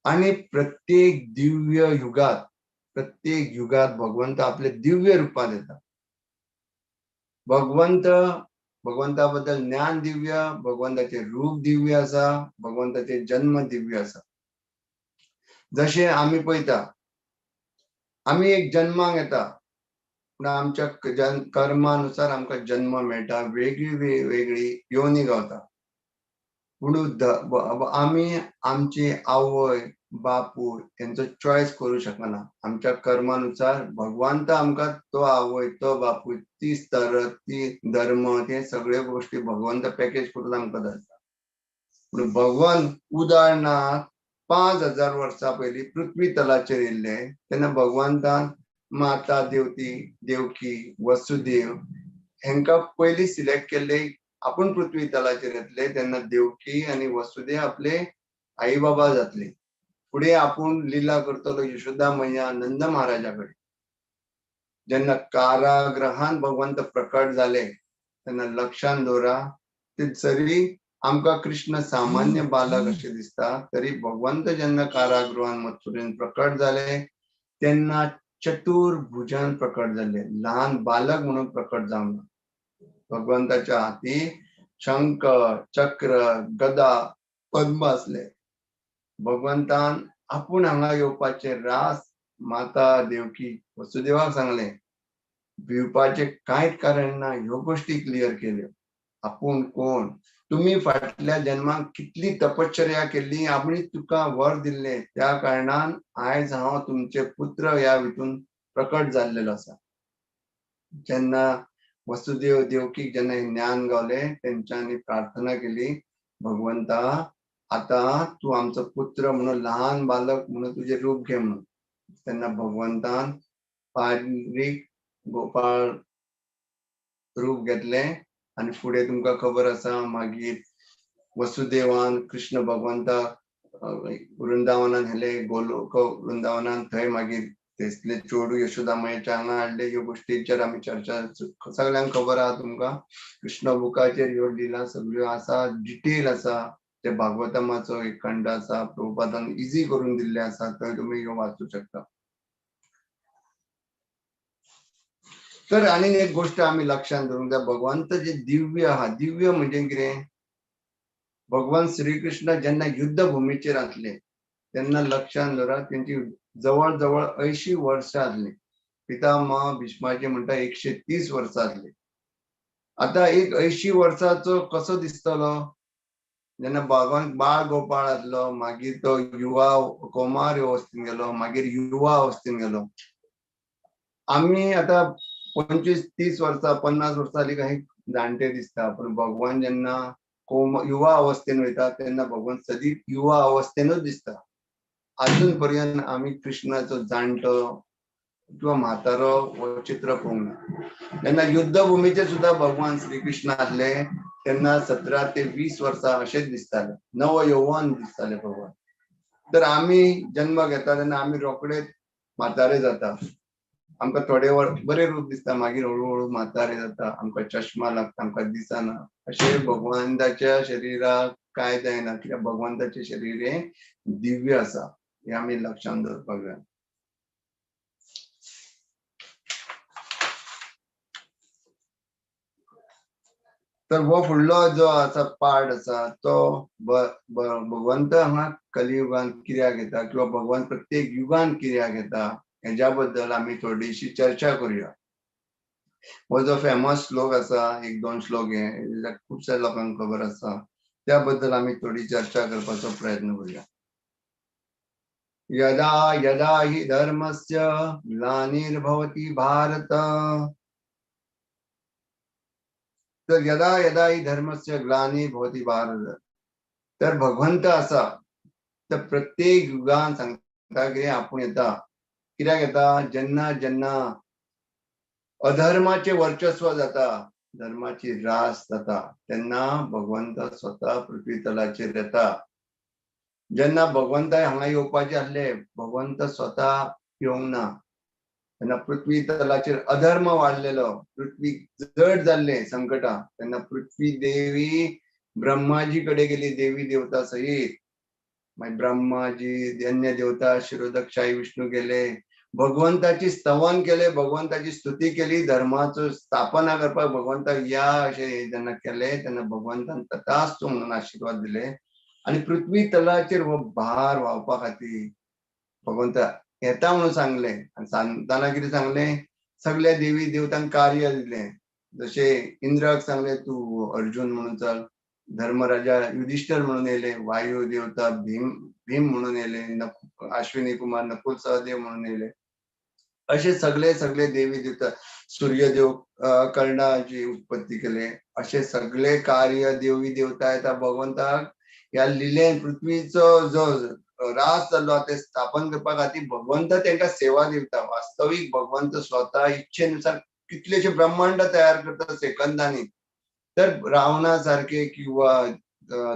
आणि प्रत्येक दिव्य युगात, प्रत्येक युगात भगवंत आपले दिव्य रूपात येता. भगवंत भगवंता बद्दल ज्ञान दिव्य, भगवंताचे रूप दिव्य आसा, भगवंताचे जन्म दिव्य आसा. जशें आमी पळयता आमी एक जन्माक येता पूण आमच्या कर्मानुसार आमकां जन्म मेळटा, वेगळी वेगळी योनी गावता. पूण आमी आमची आवय बापूय तेंचो चॉयस करूं शकना. आमच्या कर्मानुसार भगवंत आमकां तो आवय तो बापूय ती स्तर ती धर्म ते सगळ्यो गोष्टी भगवंत पॅकेज करून आमकां धाडटा. पूण भगवान उदाहरणार्थ 5000 वर्सां पयलीं पृथ्वी तलाचेर येयल्ले तेन्ना भगवंतान माता देवती देवकी वसुदेव हेंकां पयलीं सिलेक्ट केल्ले. आपूण पृथ्वी तलाचेर येतले तेन्ना देवकी आनी वसुदेव आपले आई बाबा जातले. फुडें आपूण लिला करतलो यशोदा मैया नंद महाराजा कडेन. जेन्ना कारागृहान भगवंत प्रकट जाले तेन्ना लक्षान दवरा ते जरी आमकां कृष्ण सामान्य बालक अशें दिसता तरी भगवंत जेन्ना कारागृहान मथुरेन प्रकट जाले तेन्ना चतुर्भुजान प्रकट जाले, ल्हान बालक म्हणून प्रकट जावना. भगवंताच्या हाती शंख चक्र गदा पद्म आसले. भगवंतान आपूण हांगा येवपाचे रास माता देवकी वसुदेवाक सांगले. भिवपाचे कांयच कारण ना, ह्यो गोष्टी क्लियर केल्यो. आपूण कोण, तुम्ही फाटल्या जन्माक कितली तपश्चर्या केल्ली, आपणी तुका वर दिल्ले, त्या कारणान आयज हांव तुमचे पुत्र ह्या हितून प्रकट जाल्लेलो आसा. जेन्ना वसुदेव देवकीक जेन्ना ज्ञान गावले तेंच्यांनी प्रार्थना केली, भगवंता आता तूं आमचो पुत्र म्हणून ल्हान बालक म्हणून तुजें रूप घे म्हणून. तेन्ना भगवंतान पारीक गोपाळ रूप घेतलें आनी फुडें तुमकां खबर आसा मागीर वसुदेवान कृष्ण भगवंताक वृंदावनान हेले गोलोक वृंदावनान थंय मागीर थंयसले चेडूं यशोदा मायेच्या हांगा हाडले. ह्यो गोश्टीचेर आमी चर्चा सगळ्यांक खबर आहा तुमकां. कृष्ण बुकाचेर ह्यो लिला सगळ्यो आसा, डिटेल आसा. ते भागवतमाचो एक खंड आसा, प्रभुपादान इजी करून दिल्ले आसा, थंय तुमी ह्यो वाचूं शकता. तर आनी एक गोष्ट आमी लक्षांत दवरूंक जाय, भगवंत जे दिव्य आहा, दिव्य म्हणजे कितें? भगवान श्रीकृष्ण जेन्ना युद्ध भुमीचेर आसले तेन्ना लक्षान दवरात तेंची जवळ जवळ 80 वर्सां आसली. पितामह भीष्माची म्हणटा 130 वर्सां आसली. आतां एक 80 वर्साचो कसो दिसतलो? जेन्ना भगवान बाळ गोपाळ आसलो, मागीर तो युवा कौमार अवस्थेन गेलो, मागीर युवा अवस्थेन गेलो. आमी आतां 25-30 वर्सां 50 वर्सां जाली काही जाणटे दिसता, पण भगवान जेन्ना युवा अवस्थेन वयता तेन्ना भगवान सदींच युवा अवस्थेनूच दिसता. आजून पर्यंत आमी कृष्णाचो जाणटो किंवा म्हातारो हो चित्र पळोवंक ना. जेन्ना युद्धभुमीचेर सुद्दां भगवान श्रीकृष्ण आसले तेन्ना 17 ते 20 वर्सां अशेंच दिसताले, नव यौवन दिसताले भगवान. तर आमी जन्म घेता तेन्ना आमी रोखडेच म्हातारे जाता, आमकां थोडे बरे रूप दिसता, मागीर हळू हळू म्हातारे जाता, आमकां चश्मा लागता, आमकां दिसना. अशें भगवंताच्या शरिराक कांय जायना, कित्याक भगवंताचें शरीर हें दिव्य आसा, हें आमी लक्षांत दवरपाक जाय. तर हो फुडलो जो आसा पार्ट आसा तो भगवंत हांगा कलियुगान कित्याक येता किंवा भगवान प्रत्येक युगान कित्याक येता हेज्या बद्दल आमी थोडीशी चर्चा करूया. हो जो फेमस श्लोक आसा, 1-2 श्लोक हे खुबश्या लोकांक खबर आसा, त्या बद्दल आमी थोडी चर्चा करपाचो प्रयत्न करूया. यदा यदा हि धर्मस्य ग्लानिर्भवति भारत. तर यदा यदा हि धर्मस्य ग्लानिर्भवति भारत, तर भगवंत आसा तर प्रत्येक युगान सांगता कितें आपूण येता. कित्याक येता? जेन्ना जेन्ना अधर्माचें वर्चस्व जाता, धर्माची रास जाता, तेन्ना भगवंत स्वता पृथ्वी तलाचेर येता. जेन्ना भगवंत हांगा येवपाचे आसले, भगवंत स्वता येवंक ना. तेन्ना पृथ्वी तलाचेर अधर्म वाडलेलो, पृथ्वी जड जाल्ले संकटां, तेन्ना पृथ्वी देवी ब्रह्माजी कडेन गेली, देवी देवता सहित. मागीर ब्रह्माजी अन्य देवता शिरोदक्षाई विष्णू गेले, भगवंताची स्तवन केले, भगवंताची स्तुती केली, धर्माचो स्थापना करपाक भगवंताक या अशें जेन्ना केले तेन्ना भगवंतान तथास्तु म्हणून आशिर्वाद दिले. आनी पृथ्वी तलाचेर हो भार व्हांवपा खातीर भगवंत येता म्हणून सांगले. आनी सांगतना कितें सांगले? सगल्या देवी देवतांक कार्य दिलें. जशें इंद्राक सांगलें तूं अर्जुन म्हणून चल, धर्मराजा युधिष्ठर म्हणून येयले, वायू देवता भीम भीम म्हणून येयले, अश्विनी कुमार नकुल सहदेव म्हणून येयले. अशे सगळे सगळे देवी देवता, सूर्यदेव कर्णाची उत्पत्ती केले. अशे सगळे कार्य देवी देवता येता भगवंताक ह्या लिलेन पृथ्वीचो जो रास जाल्लो ते स्थापन करपा खातीर भगवंत तांकां सेवा दिता. वास्तवीक भगवंत स्वता इच्छेनुसार कितलेशे ब्रह्मांड तयार करता सेकंदांनी. तर रावणा सारके किंवा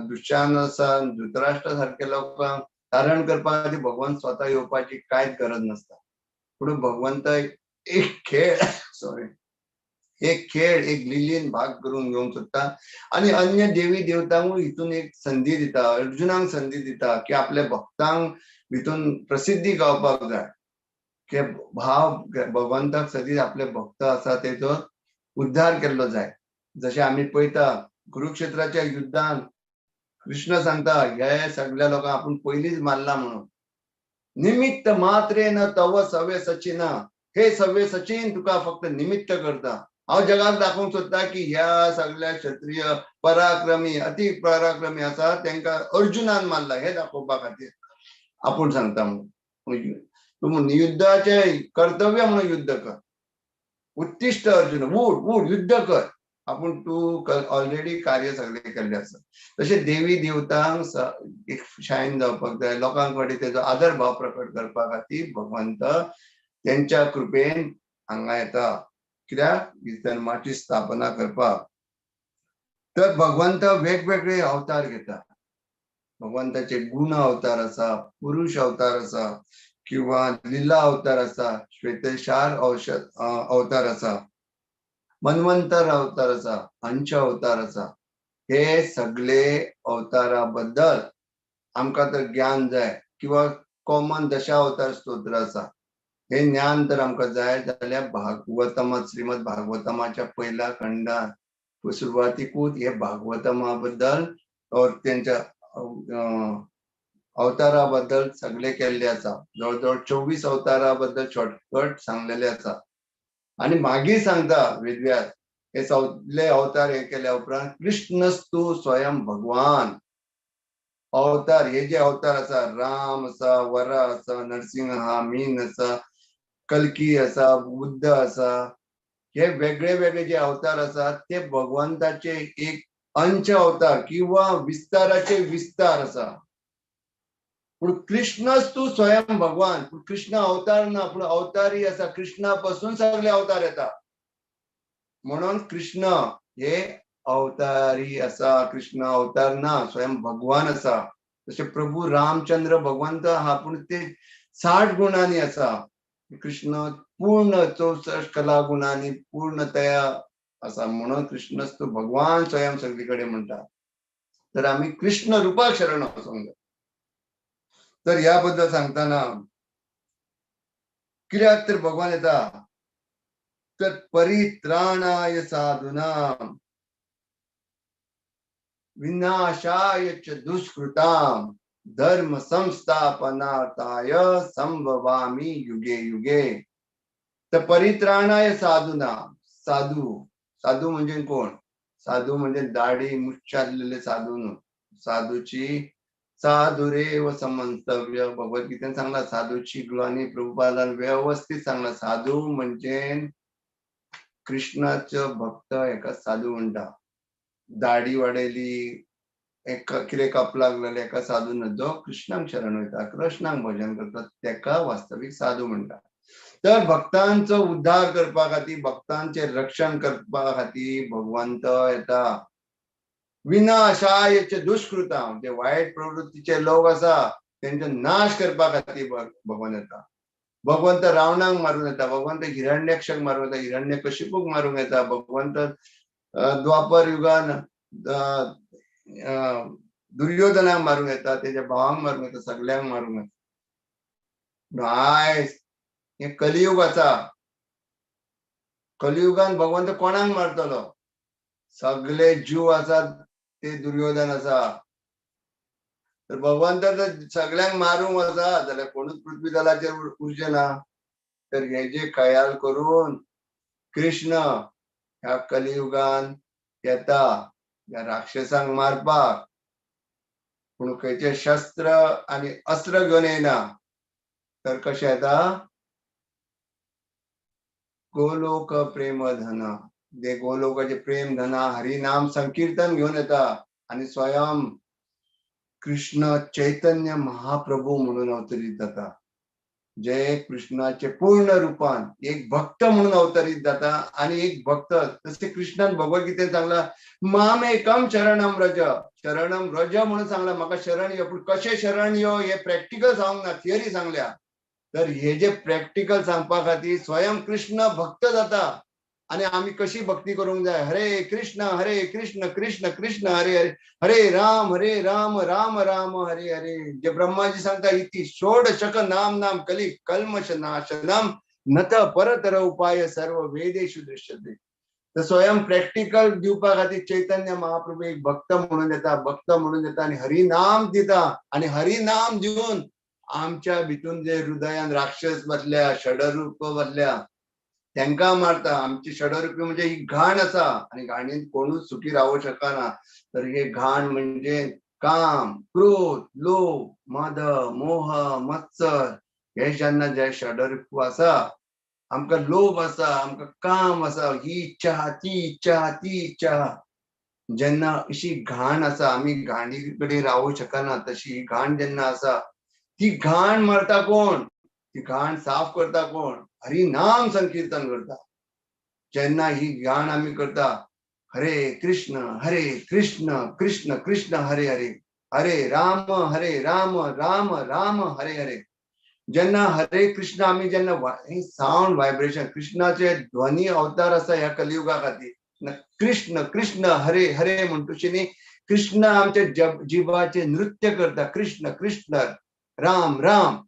दुशासन धृतराष्ट्रा सारके लोकांक धारण करपा खातीर भगवंत स्वता येवपाची कांयच गरज नासता. पूण भगवंत एक खेळ एक खेळ एक लिलीन भाग करून घेवंक सोदता आनी अन्य देवी देवतांकूय हितून एक संदी दिता, अर्जुनाक संदी दिता की आपल्या भक्तांक भितून प्रसिद्धी गावपाक जाय, की भाव भगवंताक सदींच आपले भक्त आसा तेचो उद्धार केल्लो जाय. जशें आमी पळयता कुरुक्षेत्राच्या युद्धान कृष्ण सांगता हे सगळ्या लोकांक आपूण पयलींच मारला म्हणून. निमित्त मात्रेन तव सव्य सचिना, हे सव्य सचिन तुका फक्त निमित्त करता. हांव जगाक दाखोवंक सोदता की ह्या सगळ्या क्षत्रिय पराक्रमी अति पराक्रमी आसा तांकां अर्जुनान मारला, हे दाखोवपा खातीर आपूण सांगता म्हणून. तूं युद्धाचें कर्तव्य म्हणून युद्ध कर, उत्तिष्ठ अर्जुन, उठ उठ युद्ध कर, आपूण तूं ऑलरेडी कार्य सगळें केल्लें आसा. तशें देवी देवतांक एक शायन जावपाक जाय, लोकां कडेन तेजो आदर भाव प्रकट करपा खातीर भगवंत तेंच्या कृपेन हांगा येता, कित्याक धर्माची स्थापना करपाक. तर भगवंत वेगवेगळे अवतार घेता. भगवंताचे गुण अवतार आसा, पुरुष अवतार आसा, किंवा लिला अवतार आसा, श्वेतशार अवतार आसा, मन्वंतर अवतार आसा, अंश अवतार आसा. हे सगळे अवतारा बद्दल आमकां तर ज्ञान जाय, किंवा कॉमन दशा अवतार स्तोत्र आसा, हे ज्ञान तर आमकां जाय जाल्यार भागवतमा श्रीमद भागवतमाच्या पयल्या खंडात सुरवातीकूच हे भागवतमा बद्दल और तेंच्या अवतारा बद्दल सगळे केल्ले आसा. जवळ जवळ 24 अवतारा बद्दल शॉर्टकट सांगलेले आसा. आणि मागीर सांगता वेदव्यास हे सगळे अवतार हे केल्या उपरांत कृष्णस्तु स्वयं भगवान. अवतार हे जे अवतार आसा, राम आसा, वरा आसा, नरसिंह आहा, मीन आसा, कल्की आसा, बुद्ध आसा, हे वेगळे वेगळे जे अवतार आसात ते भगवंताचे एक अंश अवतार किंवा विस्ताराचे विस्तार आसा. पूण कृष्णच तू स्वयं भगवान. पूण कृष्ण अवतार ना, पूण अवतारी आसा. कृष्णा पासून सगळे अवतार येता, म्हणून कृष्ण हे अवतारी आसा. कृष्ण अवतार ना, स्वयं भगवान आसा. जशे प्रभू रामचंद्र भगवंत आहा, पूण ते 60 गुणांनी आसा. कृष्ण पूर्ण 64 कला गुणांनी पूर्णतया आसा, म्हणून कृष्णच तू भगवान स्वयं सगळी कडेन म्हणटा. तर आमी कृष्ण रुपाक शरण वचोंक जाय. तर ह्या बद्दल सांगतना कित्याक तर भगवान येता, तर परित्राणाय साधूनां विनाशाय च दुष्कृतां धर्म संस्थापनार्थाय संभवामी युगे युगे. तर परित्राणाय साधूना, साधू, साधू म्हणजे कोण? साधू म्हणजे दाढी मुच्छादलेले साधू न्हू. साधूची साधुरेव समंतव्य भगवद्गीतेन सांगला. साधूची ग्लानी प्रभुपादान व्यवस्थित सांगला. साधू म्हणजे कृष्णाचो भक्त एका साधू म्हणटा. दाढी वाडयली, एक कितें कप लागलेले एका साधू न्हू, जो कृष्णाक शरण वयता, कृष्णाक भजन करता, तेका वास्तवीक साधू म्हणटा. तर भक्तांचो उद्धार करपा खातीर, भक्तांचे रक्षण करपा खातीर भगवंत येता. विनाशाय दुष्कृता, जे वायट प्रवृत्तीचे लोक आसा तेंचो नाश करपा खातीर भगवान येता. भगवंत रावणाक मारून येता, भगवंत हिरण्यक्षक मारून येता, हिरण्यकशिपूक मारूंक येता, भगवंत द्वापर युगान दुर्योधनाक मारूंक येता, तेच्या भावांक मारूंक येता, सगल्यांक मारूंक येता. आयज हे कलियुग आसा. कलियुगान भगवंत कोणाक मारतलो? सगळे जीव आसात ते दुर्योधन आसा. तर भगवंत जर सगळ्यांक मारूंक आसा जाल्यार कोणूच पृथ्वी तलाचेर उरचे ना. तर हे जे खयाल करून कृष्ण ह्या कलियुगान येता ह्या राक्षसांक मारपाक. पूण खंयचे शस्त्र आनी अस्त्र घेवन येना, तर कशें येता? गोलोक प्रेम धन, जे गोलोकाचे प्रेम धना हरिनाम संकीर्तन घेवन येता आनी स्वयं कृष्ण चैतन्य महाप्रभू म्हणून अवतरीत जाता. जे कृष्णाचे पूर्ण रूपान एक भक्त म्हणून अवतरीत जाता. आणि एक भक्त तसे कृष्णान भगवद्गीतेन सांगला, मामेकम शरणम रज, शरणम रज म्हणून सांगला, म्हाका शरण यो. पूण कशें शरण यो हे प्रॅक्टिकल सांगूंक ना, थियरी सांगल्या. तर हे जे प्रॅक्टिकल सांगपा खातीर स्वयं कृष्ण भक्त जाता. आणि आमी कशी भक्ती करूंक जाय? हरे कृष्ण हरे कृष्ण कृष्ण कृष्ण हरे हरे, हरे राम हरे राम राम राम हरे हरे. जे ब्रह्माजी सांगता इति षोडशक नाम नाम कली कल्मष नाशनम नत परतर उपाय सर्व वेदेषु दृश्यते. तर स्वयं प्रॅक्टिकल दिवपा खातीर चैतन्य महाप्रभू एक भक्त म्हणून येता, भक्त म्हणून येता आणि हरिनाम दिता. आणि हरिनाम दिवन आमच्या भितून जे हृदयान राक्षस बसल्या, षडरूप बसल्या, तेंका मारता. आमची षडरूपी म्हणजे ही घाण आसा आणि घाणीन कोणूच सुखी रावू शकना. तर हे घाण म्हणजे काम, क्रोध, लोभ, मद, मोह, मत्सर, हे जेन्ना जे षडरूप आसा, आमकां लोभ आसा, आमकां काम आसा, ही इच्छा ती इच्छा ती इच्छा, जेन्ना अशी घाण आसा, आमी घाणी कडेन रावू शकना. तशी ही घाण जेन्ना आसा, ती घाण मारता कोण? ती घाण साफ करता कोण? हरिनाम संकीर्तन करता. जेन्ना ही घाण आमी करता, हरे कृष्ण हरे कृष्ण कृष्ण कृष्ण हरे हरे, हरे राम हरे राम राम राम हरे हरे. जेन्ना हरे कृष्ण आमी जेन्ना साउंड व्हायब्रेशन, कृष्णाचे ध्वनी अवतार आसा ह्या कलियुगा खातीर. कृष्ण कृष्ण हरे हरे म्हणटूशी न्ही, कृष्ण आमच्या जिवाचे नृत्य करता, कृष्ण कृष्ण राम राम.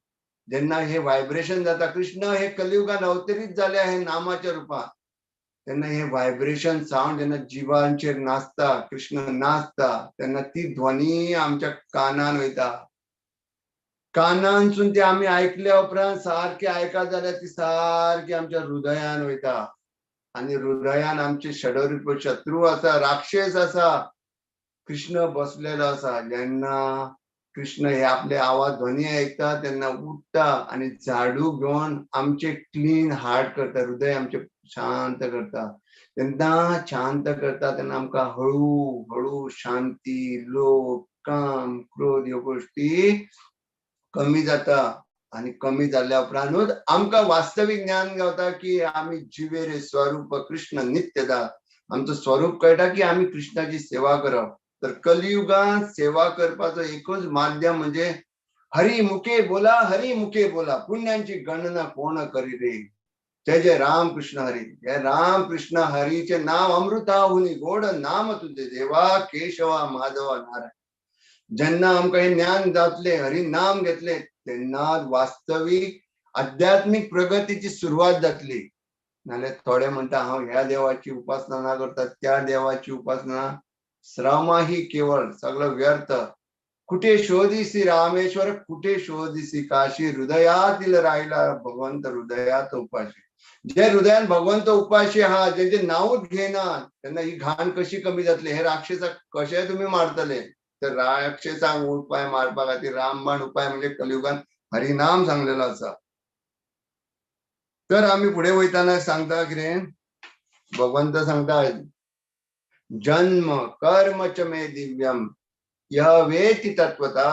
जेन्ना हे व्हायब्रेशन जाता, कृष्ण हे कलियुगान अवतरीत जाले हे नामाच्या रुपान, तेन्ना हे व्हायब्रेशन साउंड जेन्ना जिवांचेर नाचता, कृष्ण नाचता, तेन्ना ती ध्वनी आमच्या कानान वयता. कानांसून ती आमी आयकल्या उपरांत सारकी आयकत जाल्यार ती सारकी आमच्या हृदयान वयता आनी हृदयान आमचे षडरूप शत्रू आसा, राक्षस आसा, कृष्ण बसलेलो आसा. जेन्ना कृष्ण हे आपले आवाज ध्वनी आयकता तेन्ना उठ्ठा आनी झाडू घेवन आमचे क्लीन हार्ट करता, हृदय आमचे शांत करता. तेन्ना शांत करता तेन्ना आमकां हळू हळू शांती, लोभ, काम, क्रोध ह्यो गोष्टी कमी जाता. आनी कमी जाल्ल्या उपरांतूच आमकां वास्तवीक ज्ञान गावता की आमी जिवेरे स्वरूप कृष्ण नित्यदा. आमचो स्वरूप कळटा की आमी कृष्णाची सेवा करप. तर कलियुगांत सेवा करपाचो एकूच माध्यम म्हणजे हरी मुखे बोला, हरी मुखे बोला, पुण्यांची गणना कोण करी रे. जय जय राम कृष्ण हरी. हे राम कृष्ण हरीचे नाव अमृताहुनी गोड नाम तुझे देवा केशवा माधवा नारायण. जेन्ना आमकां हें ज्ञान जातलें, हरी नाम घेतलें, तेन्ना वास्तवीक आध्यात्मीक प्रगतीची सुरवात जातली. नाल्यार थोडे म्हणटा हांव ह्या देवाची उपासना ना करता, त्या देवाची उपासना, श्रम ही केवळ सगळं व्यर्थ. कुठे शोधिसी रामेश्वर, कुठे शोधिसी काशी, हृदयातील राहिला भगवंत हृदयात उपाशी. जे हृदयान भगवंत उपाशी आहा, जेंचे नांवूच घेना, तेन्ना ही घाण कशी कमी जातली? हे राक्षसाक कशें तुमी मारतले? तर राक्षसांक उपाय मारपा खातीर रामबाण उपाय म्हणजे कलियुगान हरिनाम सांगलेलो आसा. तर आमी फुडें वयतना सांगता कितें, भगवंत सांगता, जन्म कर्म च मे दिव्यम यह वेति तत्वता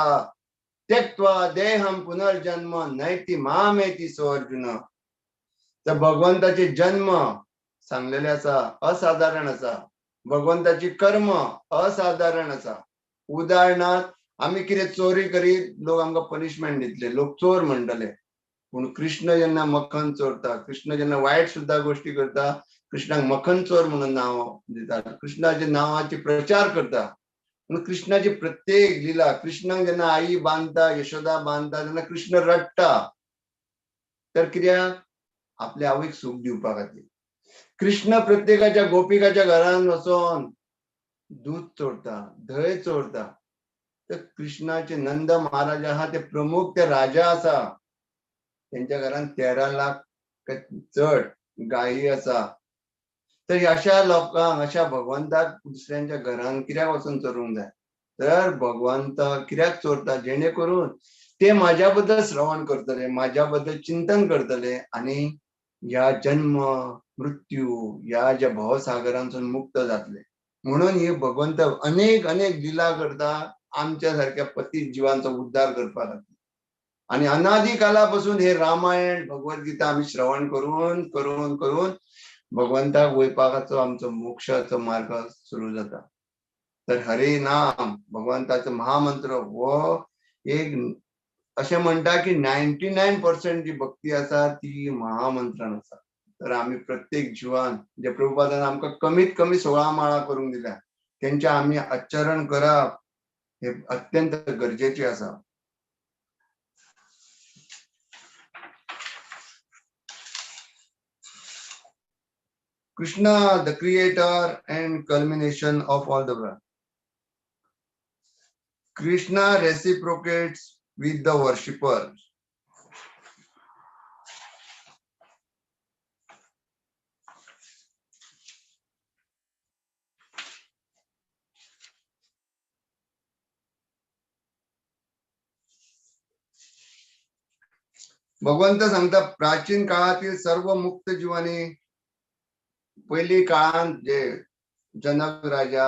त्यक्त्वा देहम पुनर्जन्म नैति मामेति सोऽर्जुन. तर भगवंताचे जन्म सांगलेले आसा, असाधारण आसा. भगवंताची कर्म असाधारण आसा. उदाहरणार्थ आमी कितें चोरी करीत लोक आमकां पनिशमेंट दितले, लोक चोर म्हणटले. पूण कृष्ण जेन्ना मखन चोरता, कृष्ण जेन्ना वायट सुद्दां गोश्टी करता, कृष्णाक मखन चोर म्हणून नांव दितात, कृष्णाच्या नांवाचे प्रचार करता. पूण कृष्णाची प्रत्येक लिला, कृष्णाक जेन्ना आई बांदता, यशोदा बांदता, तेन्ना कृष्ण रडटा. तर कित्याक? आपल्या आवयक सूख दिवपा खातीर. कृष्ण प्रत्येकाच्या गोपिकाच्या घरान वचोन दूध चोरता, धंय चोरता. तर कृष्णाचे नंद महाराज आहा ते प्रमुख ते राजा आसा, तेंच्या घरान 13 लाख चड गायी आसा. तर अशा लोकांक, अशा भगवंताक दुसऱ्यांच्या घरान कित्याक वचून चोरूंक जाय? तर भगवंत कित्याक चोरता? जेणे करून ते म्हाज्या बद्दल श्रवण करतले, म्हाज्या बद्दल चिंतन करतले आनी ह्या जन्म मृत्यू ह्या ज्या भवसागरांसून मुक्त जातले. म्हणून हे भगवंत अनेक अनेक लिला करता आमच्या सारख्या पतीत जिवांचो उद्धार करपा खातीर. आनी अनादी कालापासून हे रामायण भगवद्गीता आमी श्रवण करून करून करून भगवंताक वयपाचो आमचो मोक्षाचो मार्ग सुरू जाता. तर हरे नाम भगवंताचो महामंत्र हो एक अशें म्हणटा की 99% जी भक्ती आसा ती महामंत्रान आसा. तर आमी प्रत्येक जिवान जे प्रभुपादान आमकां कमीत कमी 16 माळा करूंक दिल्या तेंचे आमी आचरण करप हे अत्यंत गरजेचे आसा. Krishna, the creator and culmination of all the world. Krishna reciprocates with the worshipper. Bhagwant सांगता प्राचीन काळातील सर्व मुक्त जीवांनी, पयली काळांत जे जनक राजा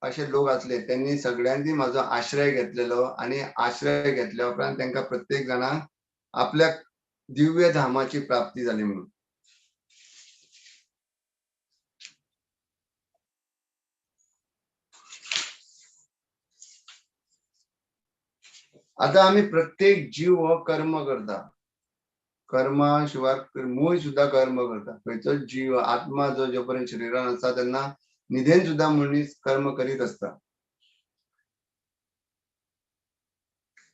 अशे लोक आसले त्यांनी सगळ्यांनी म्हाजो आश्रय घेतलेलो आनी आश्रय घेतल्या उपरांत तांकां प्रत्येक जाणांक आपल्या दिव्य धामाची प्राप्ती जाली म्हणून. आता आमी प्रत्येक जीव हो कर्म करता, कर्मा शिवाय मूळ सुद्धा कर्म करता. खंयचोच जीव आत्मा जो जो पर्यंत शरीरान आसा तेन्ना निधेन सुद्धा मनीस कर्म करीत असता.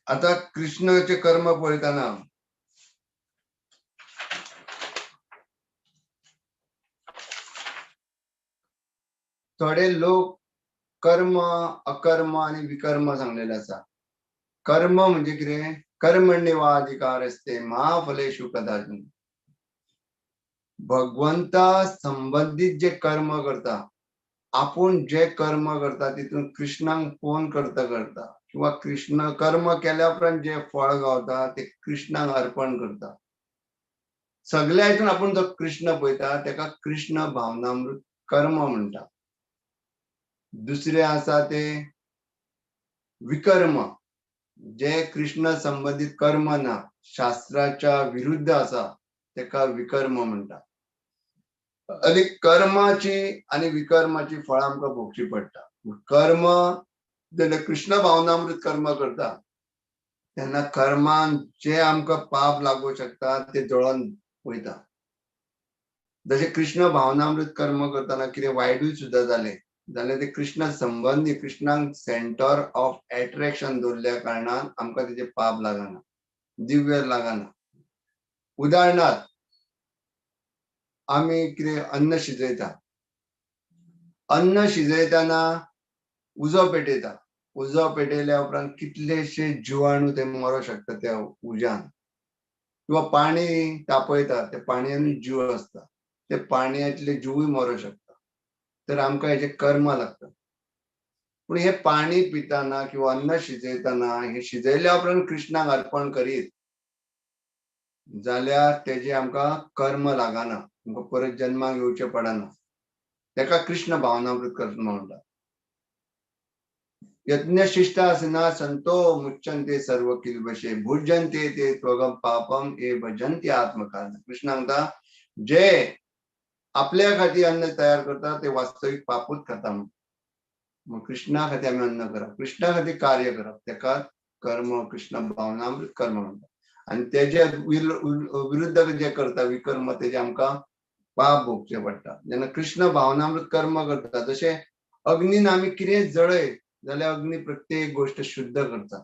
आता कृष्णाचे कर्म पळयतना थोडे लोक कर्म अकर्म आणि विकर्म सांगलेले आसा. कर्म म्हणजे कितें? कर्मण्येवाधिकारस्ते मा फलेषु कदाचन. भगवंता संबंधित जे कर्म करता, आपूण जे कर्म करता तितून कृष्णाक फोन करता करता किंवा कृष्ण कर्म केल्या उपरांत जे फळ गावता ते कृष्णाक अर्पण करता. सगल्या हितून आपूण जो कृष्ण पळयता तेका कृष्ण भावनामृत कर्म म्हणटा. दुसरें आसा ते विकर्म, जे कृष्ण संबंधित कर्म ना, शास्त्राच्या विरुद्ध आसा तेका विकर्म म्हणटा. आनी कर्माची आनी विकर्माची फळां आमकां भोगची पडटा. कर्म जेन्ना कृष्ण भावनामृत कर्म करता तेन्ना कर्मान जे आमकां पाप लागू शकता ते जळोन वयता. जशें कृष्ण भावनामृत कर्म करतना कितें वायटूय सुद्दां जालें जाल्यार ते कृष्ण संबंदी कृष्णाक सेंटर ऑफ एट्रेक्शन दवरल्या कारणान आमकां तेजें पाप लागना, दिव्य लागना. उदाहरणार्थ आमी कितें अन्न शिजयता, अन्न शिजयतना उजो पेटयता, उजो पेटयल्या उपरांत कितलेशे जिवाणू ते मरोंक शकता त्या उज्यान. किंवा पाणी तापयता, त्या पाणयानूय जीव आसता, ते पाणयांतले जिवूय मरोंक शकता. तर आमकां हेजे कर्म लागता. पूण हे पाणी पिताना किंवा अन्न शिजयतना हे शिजयल्या उपरांत कृष्णाक अर्पण करीत जाल्यार तेजे आमकां कर्म लागना, आमकां परत जन्माक येवचें पडना. तेका कृष्ण भावनामृत कर्म म्हणटा. यज्ञशिष्ट आसना संतो मुच्यन्ते सर्व किल्बशे भुजन्ते ते त्वगम पापम ए भजन्ते आत्मकारण. कृष्ण सांगता जे आपल्या खातीर अन्न तयार करता ते वास्तवीक पापूच खाता. मग कृष्णा खातीर आमी अन्न करप, कृष्णा खातीर कार्य करप, तेका कर्म कृष्ण भावनामृत कर्म म्हणटा. आनी तेजे विरुद्ध जे करता विकर्म तेजे आमकां पाप भोगचें पडटा. जेन्ना कृष्ण भावनामृत कर्म करता जशें अग्नीन आमी कितें जळय जाल्यार अग्नी प्रत्येक गोश्ट शुद्ध करता,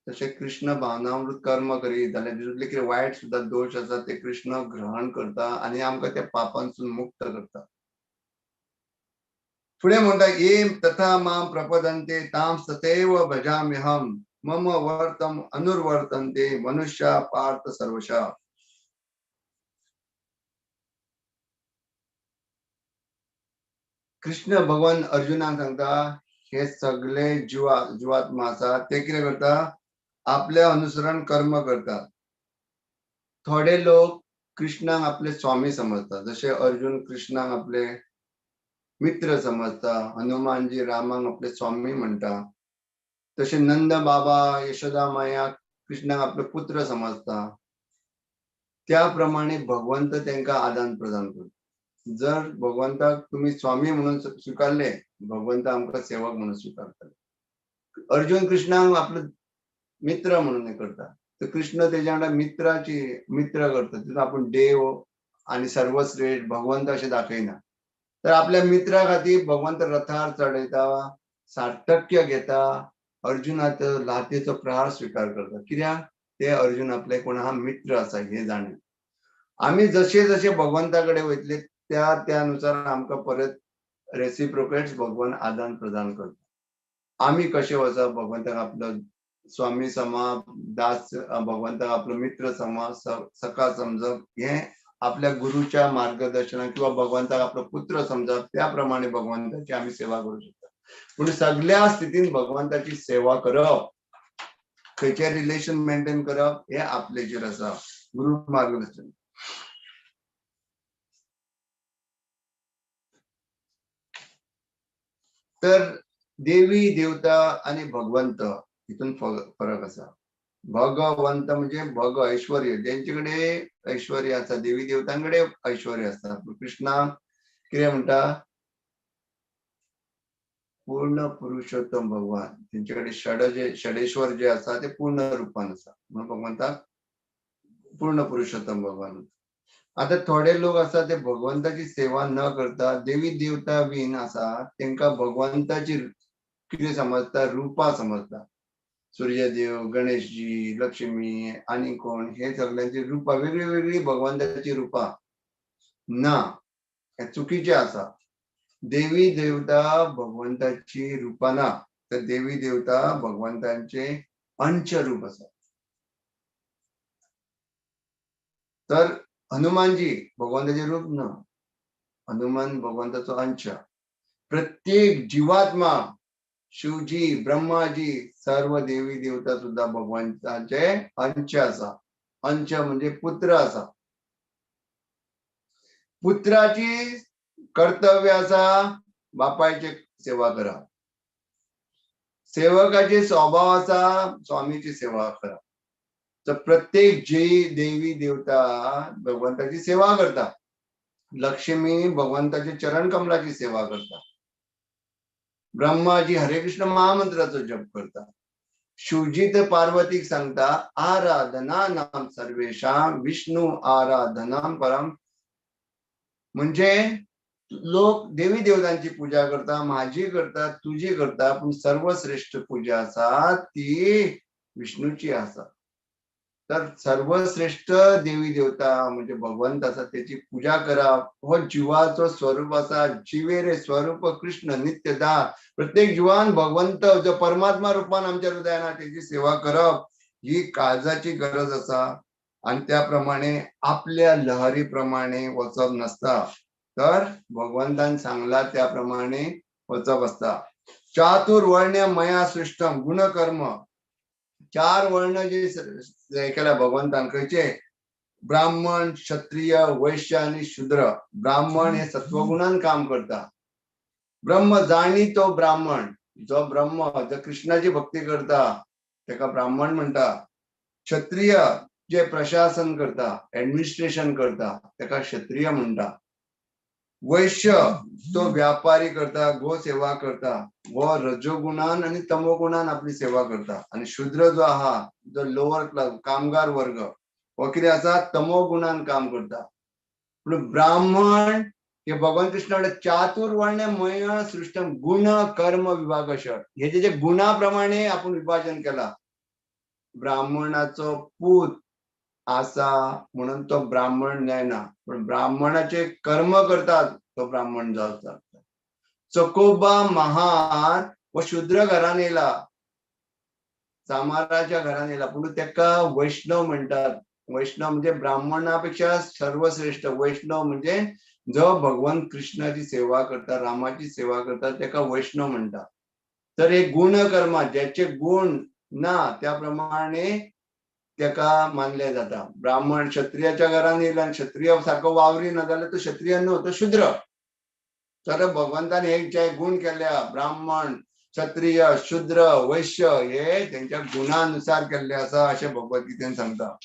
तशें कृष्ण भावनामृत कर्म करीत जाल्यार तितूंतले कितें वायट सुद्दां दोश आसा ते कृष्ण ग्रहण करता आनी आमकां त्या पापांसून मुक्त करता. फुडें म्हणटा ये तथा मां प्रपदन्ते तां सदैव भजाम्यहं मम वर्तम अनुर्वर्तन्ते मनुष्या पार्थ सर्वशः. कृष्ण भगवान अर्जुनाक सांगता हे सगळे जिवात्मा आसा ते कितें करता, आपले अनुसरण कर्म करतात. थोडे लोक कृष्णाक आपले स्वामी समजता, जशे अर्जुन कृष्णाक आपले मित्र समजता, हनुमानजी रामाक आपले स्वामी म्हणटा, तशें नंद बाबा यशोदा माया कृष्णाक आपले पुत्र समजता. त्या प्रमाणे भगवंत तांकां आदान प्रदान करता. जर भगवंताक तुमी स्वामी म्हणून स्विकारले, भगवंत आमकां सेवक म्हणून स्विकारतले. अर्जुन कृष्णाक आपलो मित्र म्हणून हे करता, तर कृष्ण तेज्या वांगडा मित्राची मित्र करता, तितून आपूण देव आनी सर्वश्रेष्ठ भगवंत अशें दाखयना. तर आपल्या मित्रा खातीर भगवंत रथार चडयता, सार्थक्य घेता, अर्जुनाचो लाथेचो प्रहार स्विकार करता. कित्याक ते अर्जुन आपले कोण हा मित्र आसा हे जाणे. आमी जशे जशे भगवंता कडेन वयतले त्या त्यानुसार आमकां परत रेसिप्रोकेट्स भगवान आदान प्रदान करता. आमी कशें वचप, भगवंताक आपलो स्वामी समज, दास भगवंताक आपलो मित्र समज, सखा समजप, हें आपल्या गुरुच्या मार्गदर्शनान किंवा भगवंताक आपलो पुत्र समजप, त्या प्रमाणे भगवंताची आमी सेवा करूं शकता. पूण सगळ्या स्थितीन भगवंताची सेवा करप, खंयचें रिलेशन मेंटेन करप हें आपलेचेर आसा, गुरु मार्गदर्शन. तर देवी देवता आनी भगवंत हितून फरक आसा. भगवंत म्हणजे भग ऐश्वर्य, जेंचे कडेन ऐश्वर्य आसा, देवी देवतां कडेन ऐश्वर्य आसता. कृष्णा कितें म्हणटा, पूर्ण पुरुषोत्तम भगवान, तेंचे कडेन षडेश्वर जे आसा ते पूर्ण रुपान आसा, म्हणून भगवंताक पूर्ण पुरुषोत्तम भगवान. आता थोडे लोक आसा ते भगवंताची सेवा न करता देवी देवता बीन आसा तेंका भगवंताची कितें समजता, रुपा समजता. सूर्यदेव, गणेशजी, लक्ष्मी आनी कोण, हे सगळ्यांची रुपा वेगळी वेगळी भगवंताची रुपा ना, हे चुकीचे आसा. देवी देवता भगवंताची रुपा ना, तर देवी देवता भगवंतांचे अंश रूप आसा. तर हनुमानजी भगवंताचे रूप न्हू, हनुमान भगवंताचो अंश. प्रत्येक जीवात्मा, शिवजी, ब्रह्माजी, सर्व देवी देवता सुद्धा भगवंताचे अंश आसा. अंश म्हणजे पुत्र आसा. पुत्राची कर्तव्य आसा बापायचे सेवा करप, सेवकाचे स्वभाव आसा स्वामीची सेवा करप. तर प्रत्येक जी देवी देवता भगवंताची सेवा करता. लक्ष्मी भगवंताचे चरण कमलाची सेवा करता. ब्रह्माजी हरे कृष्ण महामंत्राचो जप करता. शिवजी तर पार्वतीक सांगता आराधना नाम सर्वेषां विष्णू आराधना परम. म्हणजे लोक देवी देवतांची पूजा करता, माझी करता, तुजी करता, पण सर्वश्रेष्ठ पूजा आसा ती विष्णूची आसा. तर सर्वश्रेष्ठ देवी देवता म्हणजे भगवंत आसा, तेची पूजा करप हो जिवाचो स्वरूप आसा. जिवेरे स्वरूप कृष्ण नित्यदा. प्रत्येक जिवान भगवंत जो परमात्मा रूपान आमच्या हृदयान तेची सेवा करप ही काळजाची गरज आसा. आणि त्या प्रमाणे आपल्या लहरी प्रमाणे वचप नसता, तर भगवंतान सांगला त्या प्रमाणे वचप आसता. चातुर्वर्ण्य मया सृष्टम गुणकर्म. चार वर्ण जे केल्या भगवंतान, खंयचे? ब्राह्मण, क्षत्रिय, वैश्य आणि शूद्र. ब्राह्मण हे सत्वगुणान काम करता. ब्रह्म जाणी तो ब्राह्मण, जो ब्रह्म जो कृष्णाची भक्ती करता तेका ब्राह्मण म्हणटा. क्षत्रिय जे प्रशासन करता, एडमिनिस्ट्रेशन करता तेका क्षत्रिय म्हणटा. वैश्य तो व्यापारी करता, गो सेवा करता, हो रजोगुणान आणि तमोगुणान आपली सेवा करता. आणि शूद्र जो आहा, जो लोअर क्लास कामगार वर्ग, हो कितें आसा तमोगुणान काम करता. पूण ब्राह्मण हे भगवान कृष्ण म्हणटा चातुर्वर्ण्य मय सृष्टम गुण कर्म विभागश. हे जे गुणा प्रमाणे आपण विभाजन केला. ब्राह्मणाचो पूत आसा म्हणून तो ब्राह्मण जायना, पण ब्राह्मणाचे कर्म करतात तो ब्राह्मण जावचा. चकोबा महार व शूद्र घरान येयला, चामाराच्या घरान येयला, पूण तेका वैष्णव म्हणटात. वैष्णव म्हणजे ब्राह्मणापेक्षा सर्वश्रेष्ठ. वैष्णव म्हणजे जो भगवान कृष्णाची सेवा करता, रामाची सेवा करता तेका वैष्णव म्हणटात. तर हे गुणकर्मा ज्याचे गुण ना त्या प्रमाणे तेका मानले जाता. ब्राह्मण क्षत्रियाच्या घरान येयला आनी क्षत्रिय सारको वावरी ना जाल्यार तो क्षत्रिय न्हू, तो शूद्र. तर भगवंतान हे जे गुण केल्या, ब्राह्मण, क्षत्रिय, शूद्र, वैश्य, हे तेंच्या गुणानुसार केल्ले आसा अशें भगवद्गीतेन सांगता.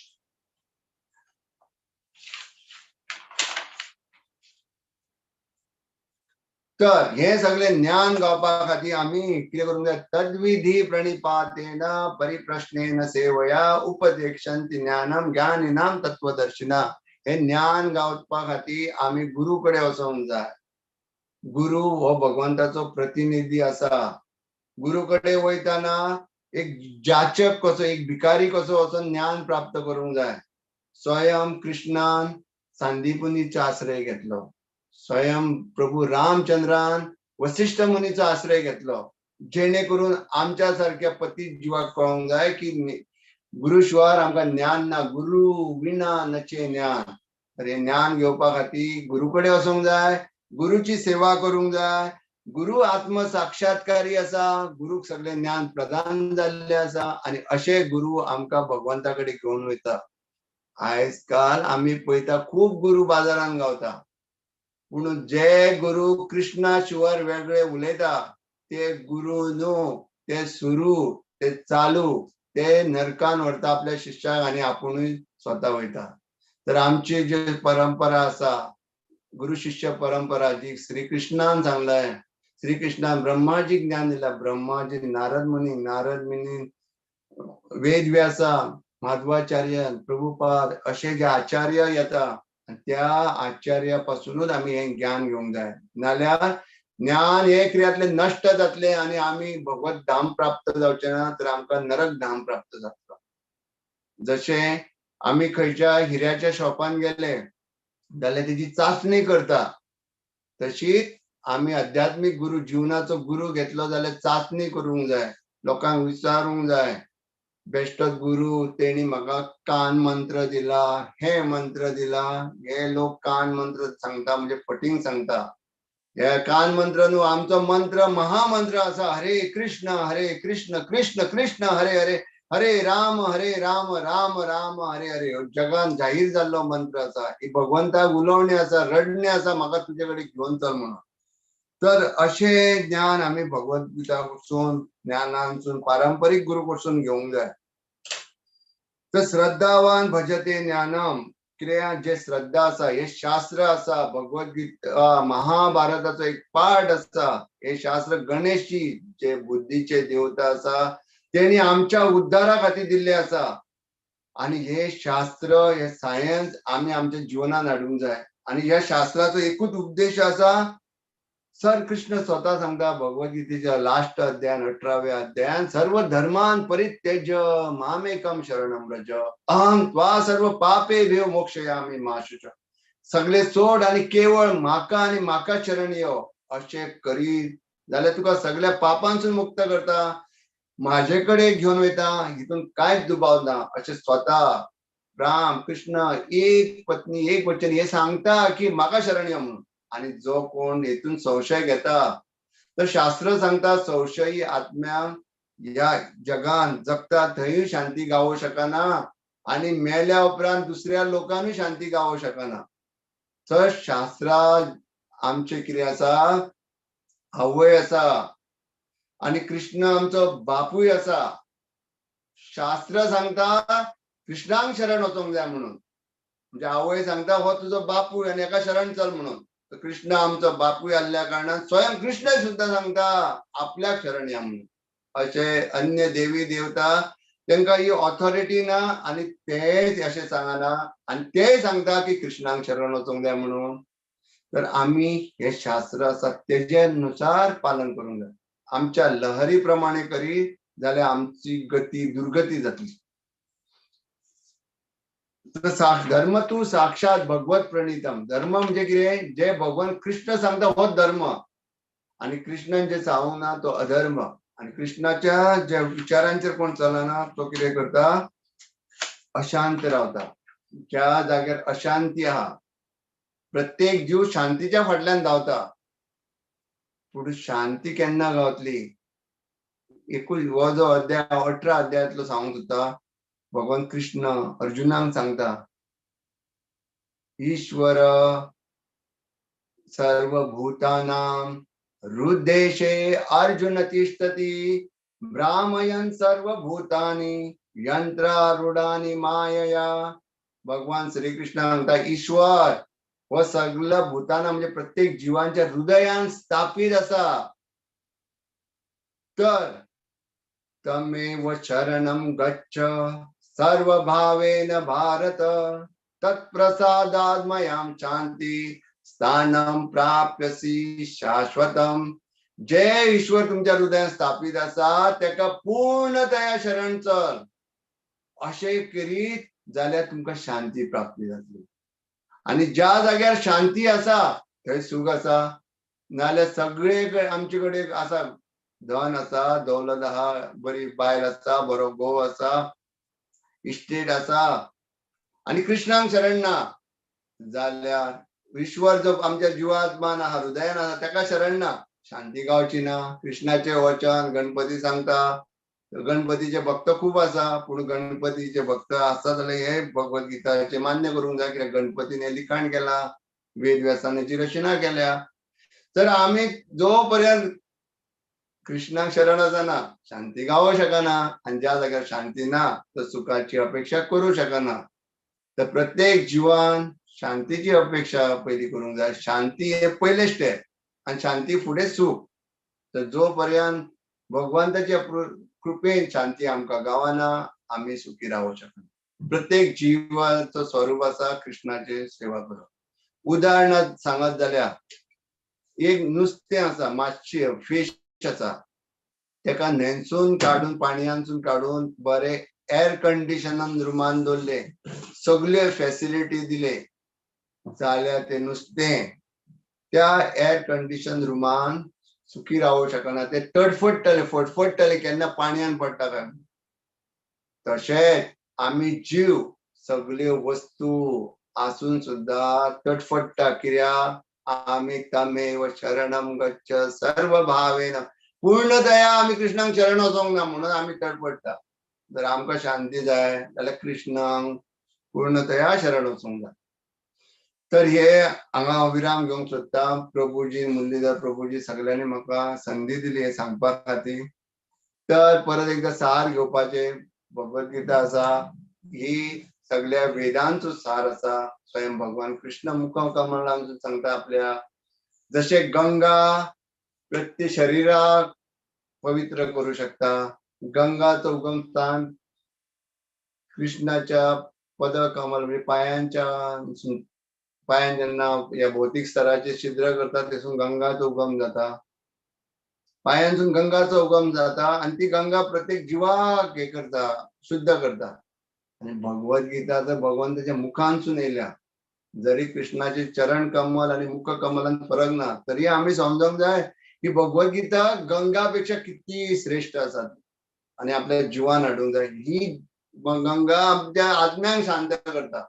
तर हे सगळे ज्ञान गावपा खातीर आमी कितें करूंक जाय? तद्विधी प्रणिपातेन परिप्रश्नेन सेवया उपदेक्षन्ति ज्ञानम ज्ञानिनां तत्वदर्शिना. हे ज्ञान गावपा खातीर आमी गुरू कडेन वचोंक जाय. गुरू हो भगवंताचो प्रतिनिधी आसा. गुरू कडेन वयताना एक जाचक कसो, एक भिकारी कसो वचोन ज्ञान प्राप्त करूंक जाय. स्वयं कृष्णान सांदीपुनीचो आश्रय घेतलो, स्वयं प्रभू रामचंद्रान वसिष्ठ मुनीचो आश्रय घेतलो, जेणे करून आमच्या सारक्या पती जिवाक कळोंक जाय की गुरू शिवार आमकां ज्ञान ना, गुरू विना नचे ज्ञान. तर हे ज्ञान घेवपा खातीर गुरू कडेन वचोंक जाय, गुरूची सेवा करूंक जाय. गुरू आत्मसाक्षात्कारी आसा, गुरूक सगळें ज्ञान प्रदान जाल्लें आसा आनी अशे गुरू आमकां भगवंता कडेन घेवन वयता. आयज काल आमी पळयता खूब गुरू बाजारान गावता, पूण जे गुरु कृष्णा शिवार वेगळे उलयता ते गुरु न्हू, ते सुरू, ते चालू, ते नरकान व्हरता आपल्या शिष्याक आनी आपुणूय स्वता वयता. तर आमची जी परंपरा आसा, गुरु शिष्य परंपरा, जी श्रीकृष्णान सांगलाय, श्रीकृष्णान ब्रह्माजीक ज्ञान दिला, ब्रह्माजी नारद मुनी, नारद मुनी वेद व्यासा, माधवाचार्य, प्रभुपाद, अशे जे आचार्य येता त्या आचार्यापासूनच आमी हें ज्ञान घेवंक जाय. नाल्यार ज्ञान हे क्रियांतले नश्ट जातले आनी आमी भगवत धाम प्राप्त जावचे ना, तर आमकां नरक धाम प्राप्त जातलो. जशें आमी खंयच्या हिऱ्याच्या शॉपान गेले जाल्यार तेजी चांचणी करता, तशीच आमी आध्यात्मीक गुरु, जिवनाचो गुरु घेतलो जाल्यार चांचणी करूंक जाय, लोकांक विचारूंक जाय. बेश्टो गुरु तेणी म्हाका कान मंत्र दिला, हे मंत्र दिला. हे लोक कान मंत्र सांगता म्हणजे फटींग सांगता. हे कान मंत्र न्हू, आमचो मंत्र महामंत्र आसा, हरे कृष्ण हरे कृष्ण कृष्ण कृष्ण हरे हरे, हरे राम हरे राम राम राम हरे हरे. जगान जाहीर जाल्लो मंत्र आसा. ही भगवंताक उलोवणें आसा, रडणें आसा, म्हाका तुजे कडेन घेवन चल म्हणून. तर अशें ज्ञान आमी भगवद्गीता कडसून, ज्ञानांसून, पारंपरीक गुरू कडसून घेवंक जाय. तर श्रद्धावान भजते ज्ञानम, कितें जे श्रद्धा आसा, हे शास्त्र आसा, भगवद्गीता महाभारताचो एक पार्ट आसा. हे शास्त्र गणेशजी जे बुद्धीचे देवता आसा तेणी आमच्या उद्धारा खातीर दिल्ले आसा. आनी हे शास्त्र, हे सायन्स आमी आमच्या जिवनान हाडूंक जाय. आनी ह्या शास्त्राचो एकूच उपदेश आसा, सर कृष्ण स्वता सांगता भगवद्गीतेच्या लास्ट अध्यायान, 18व्या अध्यायान, सर्व धर्मान परित्यज्य मामेकम शरणम व्रज अहं त्वा सर्व पापेभ्यो मोक्षयामि मा शुच. सगळे सोड आनी केवळ म्हाका आनी म्हाका शरण यो. अशें करीत जाल्यार तुका सगळ्या पापांसून मुक्त करता, म्हाजे कडेन घेवन वयता, हितून कांयच दुबाव ना. अशें स्वता राम कृष्ण एक पत्नी एक वचन हे सांगता की म्हाका शरण यो म्हणून. आनी जो कोण हेतून संशय घेता तर शास्त्र सांगता संशयी आत्म्या ह्या जगान जगता थंयूय शांती गावोंक शकना आनी मेल्या उपरांत दुसऱ्या लोकांनूय शांती गावोंक शकना. तर शास्त्रा आमचें कितें आसा, आवय आसा आनी कृष्ण आमचो बापूय आसा. शास्त्र सांगता कृष्णांक शरण वचोंक जाय म्हणून. म्हणजे आवय सांगता हो तुजो बापूय आनी एका शरण चल म्हणून. कृष्ण आमचो बापूय आसल्या कारणान स्वयं कृष्ण सुद्दां सांगता आपल्याक शरण या म्हणून. अशे अन्य देवी देवता तांकां ही ऑथॉरिटी ना आनी तेच अशें सांगना आनी तेय सांगता की कृष्णांक शरण वचोंक जाय म्हणून. तर आमी हे शास्त्र आसा तेजे नुसार पालन करूंक जाय. आमच्या लहरी प्रमाणे करीत जाल्यार आमची गती दुर्गती जातली. धर्म तू साक्षात भगवत प्रणीतम. धर्म म्हणजे कितें, जे भगवान कृष्ण सांगता हो धर्म. आनी कृष्णान जे सांगूंक ना तो अधर्म. आनी कृष्णाच्या ज्या विचारांचेर कोण चलना तो कितें करता, अशांत रावता. ज्या जाग्यार अशांती आहा, प्रत्येक जीव शांतीच्या फाटल्यान धांवता, पूण शांती केन्ना गावतली? एकूच हो जो अध्याय 18 अध्यायांतलो सांगूंक सोदता, भगवान कृष्ण अर्जुनाक सांगता, ईश्वर सर्वभूतानां हृदेशे अर्जुन तिष्ठति भ्रामयन् सर्वभूतानि यंत्रारूढानि मायया. भगवान श्रीकृष्ण सांगता ईश्वर हो सगळ्या भूताना म्हणजे प्रत्येक जीवांच्या हृदयान स्थापित आसा. तर तमेव शरणं गच्छ सर्वभावेन भारत तत्प्रसादात्मयां शांती स्थानं प्राप्यसि शाश्वतम. जे ईश्वर तुमच्या हृदयान स्थापित आसा तेका पूर्णतया शरण चल. अशें करीत जाल्यार तुमकां शांती प्राप्ती जातली. आनी ज्या जाग्यार शांती आसा थंय सूख आसा. नाजाल्यार सगळे आमचे कडेन आसा, धन आसा, दौलत आहा, बरी बायल आसा, बरो घोव आसा, इस्टेट आसा आनी कृष्णाक शरण ना जाल्यार ईश्वर जो आमच्या जिवात्मान आहा, हृदयान आसा तेका शरण ना, शांती गावची ना. कृष्णाचे वचन गणपती सांगता, गणपतीचे भक्त खूब आसा, पूण गणपतीचे भक्त आसा जाल्यार हे भगवद्गीताचे मान्य करूंक जाय, कित्याक गणपतीने लिखाण केला, वेद व्यासाने रचना केल्या. तर आमी जो पर्यंत कृष्णाक शरण वचना शांती गावोंक शकना. आनी ज्या जाग्यार शांती ना तर सुखाची अपेक्षा करूं शकना. तर प्रत्येक जिवान शांतीची अपेक्षा पयली करूंक जाय. शांती हे पयलें स्टेप आनी शांती फुडें सूख. तर जो पर्यंत भगवंताच्या कृपेन शांती आमकां गावना आमी सुखी रावूंक शकना. प्रत्येक जिवाचो स्वरूप आसा कृष्णाची सेवा करप. उदाहरणांत सांगत जाल्यार एक नुस्तें आसा, मातशें फिश आसा, तेका न्हंयसून काडून पाणयांसून काडून बरे एअर कंडिशनान रुमान दवरले, सगळे फॅसिलिटी दिले जाल्यार ते नुस्तें त्या एअर कंडिशन रुमान सुखी रावूंक शकना. ते तडफडटले, फटफडटले, केन्ना पाणयान पडटा काय. तशेंच आमी जीव सगल्यो वस्तू आसून सुद्धा तटफट्टा कित्याक आमी तमेव शरणम गच्छ सर्व भावेन पूर्णतया आमी कृष्णाक शरण वचोंक ना म्हणून आमी तडफडटा. जर आमकां शांती जाय जाल्यार कृष्णाक पूर्णतया शरण वचूंक जाय. तर हे हांगा हांव विराम घेवंक सोदता. प्रभुजी, मुरलीधर प्रभुजी सगळ्यांनी म्हाका संदी दिली हे सांगपा खातीर. तर परत एकदा सार घेवपाचे, भगवद्गीता आसा ही सगळ्या वेदांचो सार आसा. स्वयं भगवान कृष्ण मुख कमलांसून सांगता आपल्या, जशे गंगा प्रत्येक शरीराक पवित्र करू शकता, गंगाचं उगम स्थान कृष्णाच्या पद कमल म्हणजे पायांच्या पायान जेन्ना ह्या भौतीक स्तराचे छिद्र करता तेसून गंगाचो उगम जाता, पायांसून गंगाचो उगम जाता आनी ती गंगा प्रत्येक जिवाक हे करता, शुद्ध करता. आनी भगवद्गीता तर भगवंताच्या मुखांसून येयल्या. जरी कृष्णाचे चरण कमल आनी मुख कमलान फरक ना तरी आमी समजोंक जाय की भगवद्गीता गंगा पेक्षा कितली श्रेष्ठ आसा आनी आपल्या जिवान हाडूंक जाय. ही गंगा आमच्या आत्म्यांक शांत करता,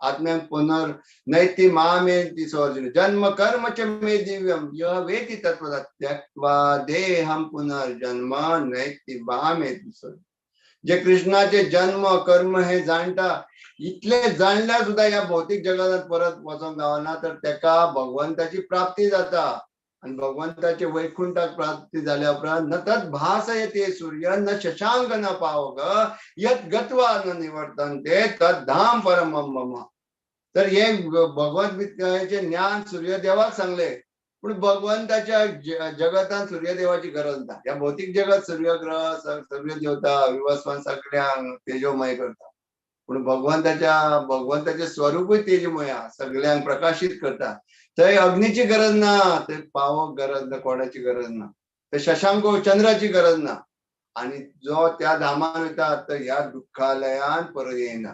आत्म्यांक पुनर नैति मामेति सोऽर्जुन जन्म कर्म च मे दिव्यम य वेति तत्त्वतः त्यक्त्वा देहं पुनर्जन्म नैति मामेति सोऽर्जुन. जे कृष्णाचे जन्म कर्म हे जाणता इतले जाणल्यार सुद्धा ह्या भौतीक जगात परत वचोंक गावना तर तेका भगवंताची प्राप्ती जाता. आनी भगवंताचे वैकुंठाक प्राप्ती जाल्या उपरांत न तत् भासयते सूर्य न शशांक न पावक यत् गत्वा न निवर्तन्ते तत् धाम परमं मम. तर हे भगवद्गीतेचे ज्ञान सूर्यदेवाक सांगले, पूण भगवंताच्या जगतान सूर्यदेवाची गरज ना. ह्या भौतीक जगात सूर्यग्रह सूर्यदेवता विवस्वान सगळ्यांक तेजोमय करता, पूण भगवंताच्या भगवंताचे स्वरूपूय तेजमय आहा, सगळ्यांक प्रकाशीत करता. थंय अग्नीची गरज ना, थंय पावक गरज ना, कोणाची गरज ना, थंय शशांक चंद्राची गरज ना. आनी जो त्या धामान वयता तर ह्या दुःखालयान परत येयना.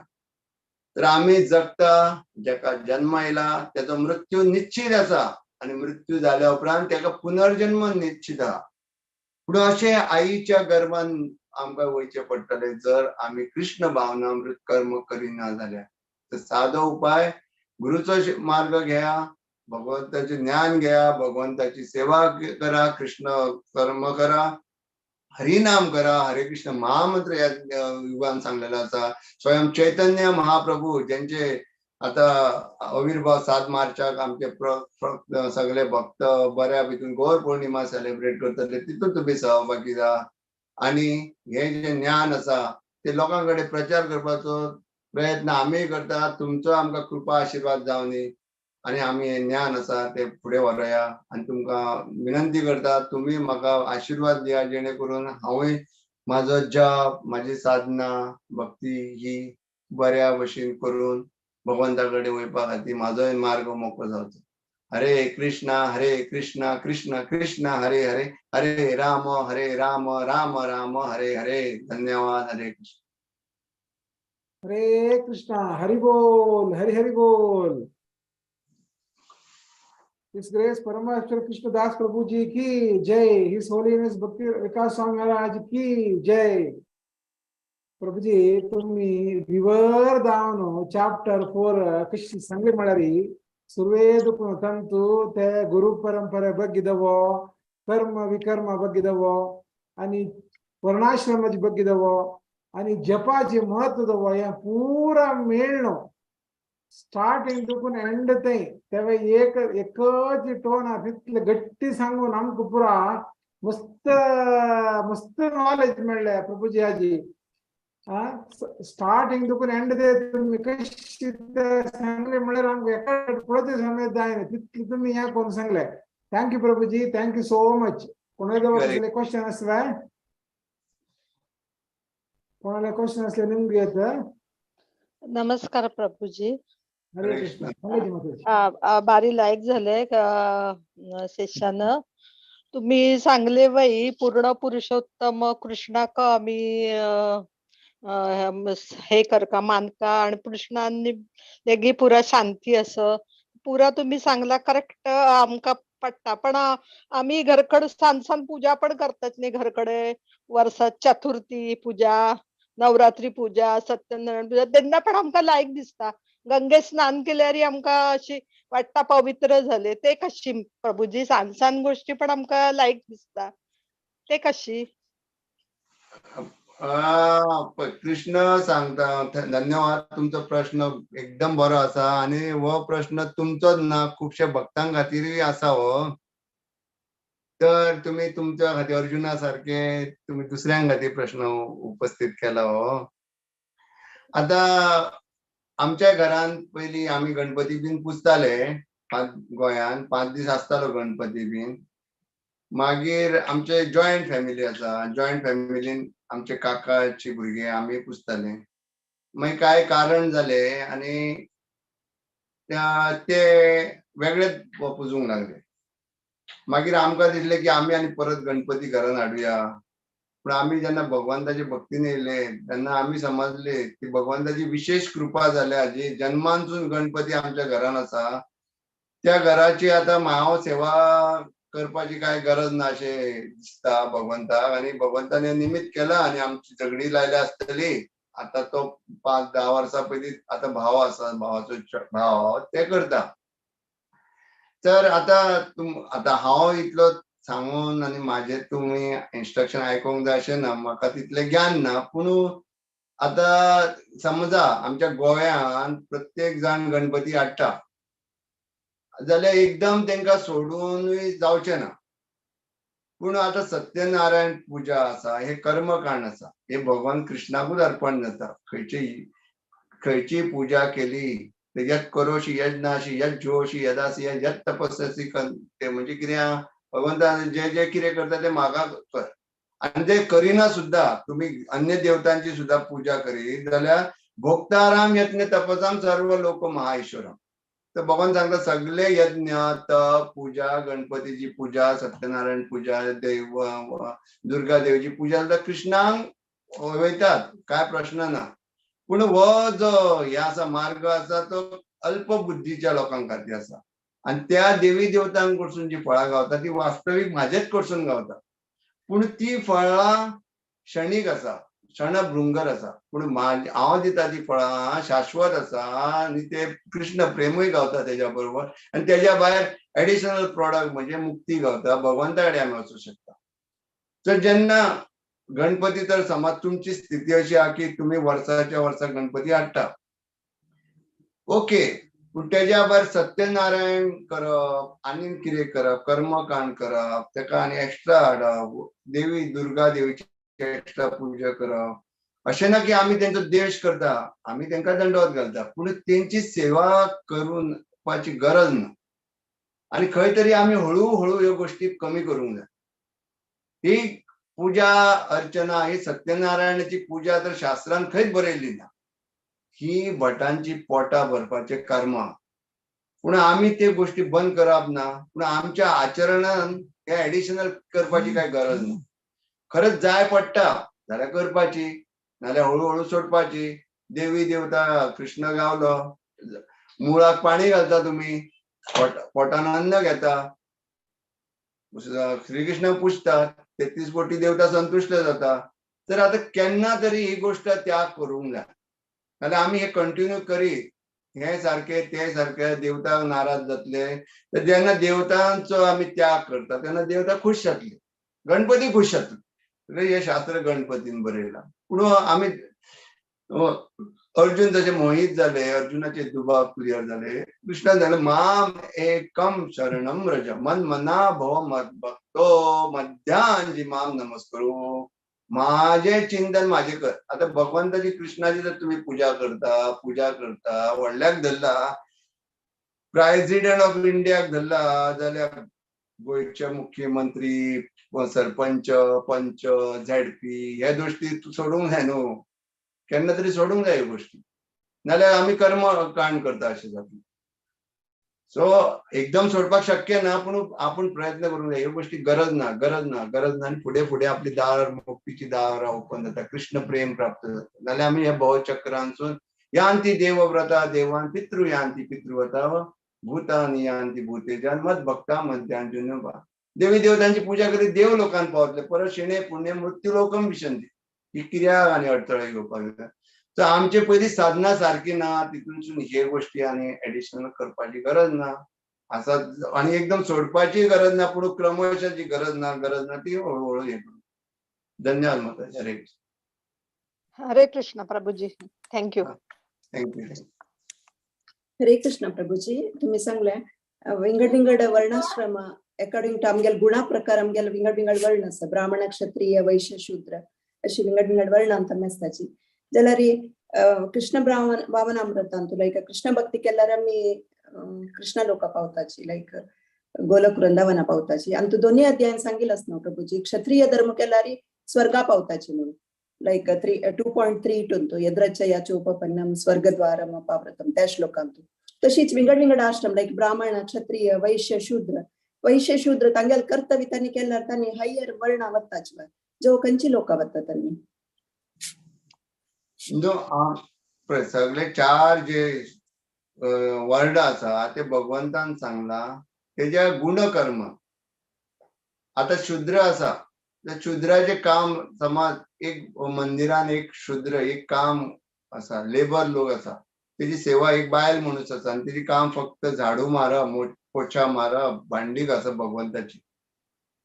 तर आमी जगता, जेका जन्म आयला तेजो मृत्यू निश्चीत आसा आनी मृत्यू जाल्या उपरांत तेका पुनर्जन्म निश्चीत आहा. पूण अशें आईच्या गर्भान आमकां वयचें पडटलें जर आमी कृष्ण भावनामृत कर्म करिना जाल्यार. तर सादो उपाय, गुरुचो मार्ग घेया, भगवंताचें ज्ञान घेया, भगवंताची सेवा करा, कृष्ण कर्म करा, हरिनाम करा, हरे कृष्ण महामंत्र ह्या युगान सांगलेलो आसा. स्वयं चैतन्य महाप्रभू ज्यांचे आता आविर्भाव 7 मार्चाक आमचे सगळे भक्त बऱ्या भितून गौर पौर्णिमा सेलिब्रेट करतले, तितून तुमी सहभागी जा. आनी हे जे ज्ञान आसा ते लोकां कडेन प्रचार करपाचो प्रयत्न आमी करता. तुमचो आमकां कृपा आशिर्वाद जावनी आनी आमी हें ज्ञान आसा तें फुडें व्हरोया. आनी तुमकां विनंती करता, तुमी म्हाका आशिर्वाद दिया जेणे करून हांवूय म्हाजो जप, म्हाजी साधना, भक्ती ही बऱ्या भशेन करून भगवंता कडेन वयपा खातीर म्हाजोय मार्ग मोकळो जावचो. हरे कृष्णा हरे कृष्णा कृष्ण कृष्ण हरे हरे, हरे राम हरे राम राम राम हरे हरे. धन्यवाद. हरे कृष्ण. हरे कृष्णा. हरि बोल, हरि हरि बोल. His Grace Paramashwar Krishna Das Prabhu ji की जय. His Holiness Bhakti Vikas Swami Maharaj की जय. प्रभुजी तुम्ही विवर दावन चॅप्टर 4 कशी सांगले म्हळ्यार सुर्वेद ತಂತು ते गुरु परंपरे बग्गिदवो, कर्म विकर्म बग्गिदवो आणि वर्णाश्रमाची बग्गिदवो आणि जपाचे महत्व दवो, हे पुरा मेळणो स्टार्टिंग तुकून एंड थंय तेव्हा एक एकच टोन तितले गट्टी सांगून आमकां पुरा मस्त मस्त नॉलेज मेळ्ळें प्रभुजी आजी. स्टार्टिंग तुकून एंड ते तुमी कशी सांगले म्हळ्यार आमकां एका पळोवचे समेत जायना तितले तुमी हें करून सांगले. Thank you Prabhuji, thank you so much. कोणाला कसले क्वेश्चन आसले, कोणाला क्वेश्चन असले निमगे येत. नमस्कार प्रभुजी. हरे कृष्ण. बारी लायक झाले सेशन. तुम्ही सांगले बाई पूर्ण पुरुषोत्तम कृष्णाक आम्ही हे करका मानका आणि कृष्णांनी लेगी पुरा शांती असं पुरा तुम्ही सांगला करेक्ट आमका पट्टा. पण आम्ही घरकड सान सान पूजा पण करतात नाही, घरकडे वर्षात चतुर्थी पूजा, नवरात्री पुजा, सत्यनारायण पुजा तेन्ना पण आमकां लायक दिसता. गंगे स्नान केल्यारय आमकां अशी वाटता पवित्र झाले. ते कशी प्रभुजी सान सान गोष्टी पण आमकां लायक दिसता, ते कशी? कृष्ण सांगता, धन्यवाद, तुमचो प्रश्न एकदम बरो आसा आनी हो प्रश्न तुमचोच ना, खुबशे भक्तां खातीरूय आसा हो. तर तुमी तुमच्या खातीर अर्जुना सारके तुमी दुसऱ्यां खातीर प्रश्न उपस्थित केला हो. आतां आमच्या घरान पयलीं आमी गणपती बीन पुजताले, गोंयान 5 दीस आसतालो गणपती बीन. मागीर आमचे जॉयंट फॅमिली आसा, जॉयंट फॅमिलीन आमचे काकाची भुरगे आमी पुजताले. मागीर कांय कारण जाले आनी ते वेगळेच पुजूंक लागले. मागीर आमकां दिसलें की आमी आनी परत गणपती घरान हाडुया. पूण आमी जेन्ना भगवंताचे भक्तीन येयले तेन्ना आमी समजले की भगवंताची विशेष कृपा जाल्या, जी जन्मांसून गणपती आमच्या घरान आसा त्या घराची आतां हांव सेवा करपाची काय गरज ना अशें दिसता भगवंताक. आनी भगवंतान हें निमित्त केलां आनी आमची झगडी लायल्या आसतली. आतां तो 5-10 वर्सां पयलीं आतां भाव आसा, भावाचो भाव ते करता. तर आतां आतां हांव इतलो सांगून आनी म्हाजें तुमी इन्स्ट्रक्शन आयकूंक जाय अशें ना, म्हाका तितलें ज्ञान ना. पूण आतां समजा आमच्या गोंयान प्रत्येक जाण गणपती हाडटा जाल्यार एकदम तांकां सोडूनूय जावचें ना. पूण आतां सत्यनारायण पुजा आसा, हे कर्मकांड आसा, हे भगवान कृष्णाकूच अर्पण जाता. खंयची पुजा केली यत् करोशी यज्ञाशी यत् जोशी यदासी यत् तपस्यासी, ते म्हणजे कितें, भगवंतान जे जे कितें करता ते म्हाका कर. आनी ते करिना सुद्दां, तुमी अन्य देवतांची सुद्दां पुजा करीत जाल्यार भोक्ताराम यज्ञ तपसाम सर्व लोक महाईश्वरम. तर भगवान सांगता सगळे यज्ञ तप पुजा, गणपतीची पुजा, सत्यनारायण पुजा, देव दुर्गा देवीची पुजा जाल्यार कृष्णाक वयतात, काय प्रश्न ना. पूण हो जो हे आसा मार्ग आसा तो अल्प बुद्धीच्या लोकां खातीर आसा आनी त्या देवी देवतांक कडसून जी फळां गावता ती वास्तवीक म्हाजेच कडसून गावता. पूण ती फळां क्षणीक आसा, क्षणभृंगर आसा. पूण हांव दिता ती फळां शाश्वत आसा आनी ते कृष्ण प्रेमूय गावता तेज्या बरोबर. आनी तेज्या भायर एडिशनल प्रोडक्ट म्हणजे मुक्ती गावता, भगवंता कडेन आमी वचूं शकता. तर जेन्ना गणपती, तर समज तुमची स्थिती अशी आहा की तुमी वर्साच्या वर्सा गणपती हाडटा, ओके, पूण तेज्या भायर सत्यनारायण करप आनी कितें करप, कर्मकांड करप, तेका आनी एक्स्ट्रा हाडप, देवी दुर्गा देवीची एक्स्ट्रा पुजा करप, अशें ना की आमी तेंचो द्वेश करता, आमी तेंकां दंडवत घालता, पूण तेंची सेवा करपाची गरज ना. आनी खंय तरी आमी हळू हळू ह्यो गोश्टी कमी करूंक जाय. ही पुजा अर्चना, ही सत्यनारायणाची पुजा तर शास्त्रान खंयच बरयल्ली ना, ही भटांची पोटां भरपाचे कर्मां. पूण आमी त्यो गोश्टी बंद करप ना, पूण आमच्या आचरणान हे एडिशनल करपाची काय गरज ना. खरंच जाय पडटा जाल्यार करपाची, नाल्यार हळू हळू सोडपाची. देवी देवता कृष्ण गावलो, मुळाक पाणी घालता तुमी, पोटान अन्न घेता, श्रीकृष्ण पुजतात, 33 कोटी देवता संतुष्ट जाता. तर आतां केन्ना तरी ही गोश्ट त्याग करूंक जाय, नाल्यार आमी हे कंटिन्यू करीत हे सारके ते सारके देवता नाराज जातले. तर जेन्ना देवतांचो आमी त्याग करता तेन्ना देवता खुश जातली, गणपती खुश जातले. हे शास्त्र गणपतीन बरयलां. पूण आमी अर्जुन जशे मोहीत जाले, अर्जुनाचे दुबाव क्लियर जाले, कृष्णान जाले माम एकम शरणम व्रज मन मना भव मद भक्तो मध्यांजी माम नमस्करो. माझे चिंतन माझे कर. आतां भगवंताची कृष्णाची जर तुमी पुजा करता, पुजा करता, व्हडल्याक धरला, प्रेसिडेंट ऑफ इंडियाक धरला जाल्यार गोंयचे मुख्यमंत्री, सरपंच, पंच, झेडपी ह्या गोश्टी सोडूंक जाय न्हू, केन्ना तरी सोडूंक जाय ह्यो गोश्टी, नाल्यार आमी कर्मकांड करता अशें जातलें. सो एकदम सोडपाक शक्य ना, पूण आपूण प्रयत्न करूंक जाय. ह्यो गोश्टी गरज ना, गरज ना, गरज ना. आनी फुडें फुडें आपली दार, मुक्तीची दारां ओपन जाता, कृष्ण प्रेम प्राप्त जाता. नाल्यार आमी ह्या भोवचक्रांसून यांती देवव्रता देवान पितृ यांती पितृव्रता भूतानी यांती भूतेजान मद भक्ता मध्यांजुन. देवी देवतांची पुजा करीत देव लोकांत पावतले, परत शेणे पुण्य मृत्यू लोकम विशंती. ही कित्याक आनी अडथळे घेवपाक जाय. सो आमचे पयलीं साधना सारकी ना, तितूनसून हे गोश्टी आनी एडिशनल करपाची गरज ना आसा, आनी एकदम सोडपाची गरज ना, पूण क्रमशाची गरज ना, गरज ना ती हळूहळू हे करू. धन्यवाद माता. हरे कृष्ण. हरे कृष्ण प्रभुजी, thank you. Thank you. Hare Krishna Prabhuji, तुम्ही सांगले विंगड विंगड वर्णाश्रम अकॉर्डिंग टू आमगेले गुणा प्रकार आमगेले विंगड विंगड वर्ण आसा, ब्राह्मण, क्षत्रिय, वैश्य, शूद्र अशी विंगड विंगड वर्ण आमी आसताची. जाल्यार कृष्ण ब्राह्मण भावनामृतांतु लायक कृष्ण भक्ती केल्यार आमी कृष्ण लोका पावताची, लायक गोलक वृंदावना पावताची. आनी तू दोन्ही अध्यायान सांगिल्लें न्हू प्रभुजी, क्षत्रिय धर्म केल्यार स्वर्गा पावताची म्हणून, लायक 2.32 यद्रचया चोपपन्नम स्वर्गद्वारम अपावृतम त्या श्लोकांतु. तशीच विंगड विंगड आश्रम लायक ब्राह्मण, क्षत्रिय, वैश्य, शूद्र, वैश्य शूद्र तांगेले कर्तव्य तांणी केल्यार तांणी हायर वर्णा वताची, जो खंयची लोकां वता तांणी. सगळे चार जे वर्ण आसा ते भगवंतान सांगला तेज्या गुणकर्म. आता शूद्र आसा, शूद्राचे काम समज एक मंदिरान एक शूद्र एक काम आसा, लेबर लोक आसा, तेजी सेवा एक बायल मनीस आसा आनी तेजी काम फक्त झाडू मारप, पोछा मारप, भांडी घासप भगवंताची.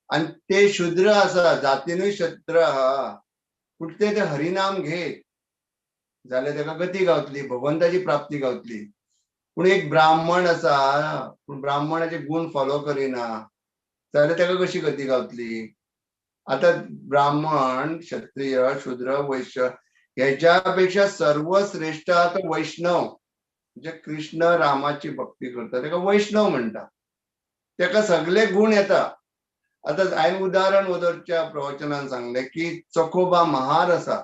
आनी ते शूद्र आसा, जातीनूय शूद्र आहा, पूण ते हरिनाम घेत जाल्यार तेका गती गावतली, भगवंताची प्राप्ती गावतली. पूण एक ब्राह्मण आसा, पूण ब्राह्मणाचे गुण फॉलो करिना जाल्यार तेका कशी गती गावतली. आता ब्राह्मण, क्षत्रिय, शूद्र, वैश्य ह्याच्या पेक्षा सर्वश्रेष्ठ तो वैष्णव, म्हणजे कृष्ण रामाची भक्ती करता तेका वैष्णव म्हणटा, तेका सगळे गुण येता. आता हांवें उदाहरण वदरच्या प्रवचनान सांगलें की चकोबा महार आसा,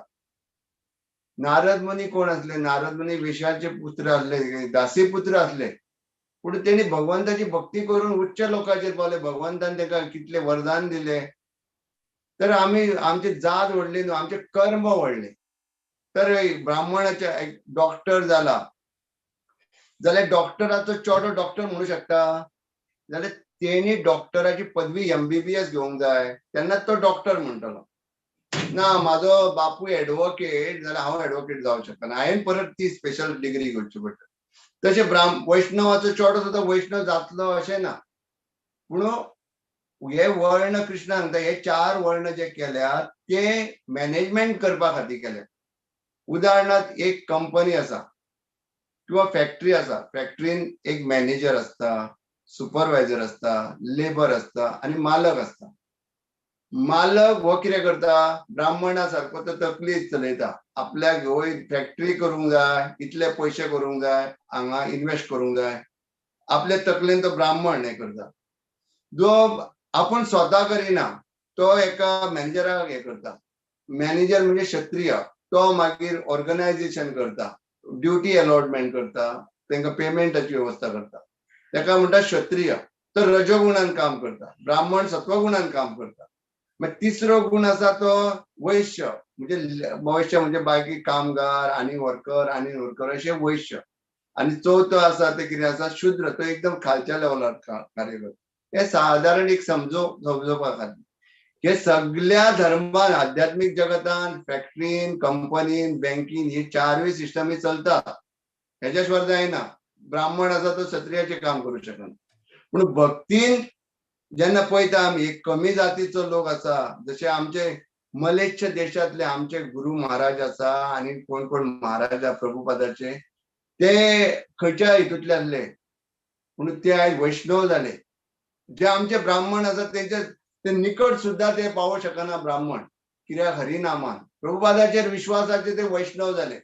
नारद मुनी कोण आसले, नारद मुनी वेशाचे पुत्र आसले, दासी पुत्र आसले, पूण तेणी भगवंताची भक्ती करून उच्च लोकांचेर पावले, भगवंतान तेका कितले वरदान दिले. तर आमी आमची जात व्हडली न्हू, आमचे कर्म व्हडले. तर ब्राह्मणाचे एक डॉक्टर जाला जाल्यार डॉक्टराचो चेडो डॉक्टर म्हणू शकता, जाल्यार तेणी डॉक्टराची पदवी MBBS घेवंक जाय तेन्ना तो डॉक्टर म्हणटलो. ना म्हाजो बापूय एडवोकेट जाल्यार हांव एडवोकेट जावंक शकना, हांवें परत ती स्पेशल डिग्री घेवची पडटा. तशें वैष्णवाचो चेडो सुद्दां वैष्णव जातलो अशें ना, पूण हे वर्ण कृष्ण सांगता हे चार वर्ण जे केल्यात ते मॅनेजमेंट करपा खातीर केले. उदाहरणार्थ एक कंपनी आसा किंवा फॅक्टरी आसा, फॅक्टरीन एक मॅनेजर आसता, सुपरवायझर आसता, लेबर आसता आनी मालक आसता. मालक हो कितें करता, ब्राह्मणा सारको तो तकली चलयता, आपल्याक हो फॅक्टरी करूंक जाय, इतले पयशे करूंक जाय, हांगा इन्वेस्ट करूंक जाय, आपले तकलेन तो ब्राह्मण हें करता. जो आपूण स्वता करिना तो एका मॅनेजराक हें करता, मॅनेजर म्हणजे क्षत्रिय, तो मागीर ऑर्गनायझेशन करता, ड्युटी अलॉटमेंट करता, तांकां पेमेंटाची वेवस्था करता, ताका म्हणटा क्षत्रिय. तो रजोगुणान काम करता, ब्राह्मण सत्वगुणान काम करता. मागीर तिसरो गुण आसा तो वैश्य, म्हणजे वैश्य म्हणजे बाकी कामगार आनी वर्कर आनी वर्कर अशे वैश्य. आनी चवथो आसा ते कितें आसा शूद्र, तो एकदम खालच्या लेवलार कार्य करता. हे सादारण एक समजोवपा खातीर हे सगळ्या धर्मान, आध्यात्मीक जगतान, फॅक्टरीन, कंपनीन, बँकीन ही चारूय सिस्टमी चलता, हेच्या शिवाय जायना. ब्राह्मण आसा तो क्षत्रियाचें काम करूं शकना, पूण भक्तीन जेन्ना पळयता आमी एक कमी जातीचो लोक आसा, जशे आमचे मलेच्छ देशांतले आमचे गुरु महाराज आसा आनी कोण कोण महाराज प्रभुपादाचे, ते खंयच्या हितूंतले आसले, पूण ते आयज वैष्णव जाले. जे आमचे ब्राह्मण आसा तेंचे ते निकट सुद्दां ते पावोवंक शकना ब्राह्मण, कित्याक हरिनामान प्रभुपादाचेर विश्वासाचे ते वैष्णव जाले.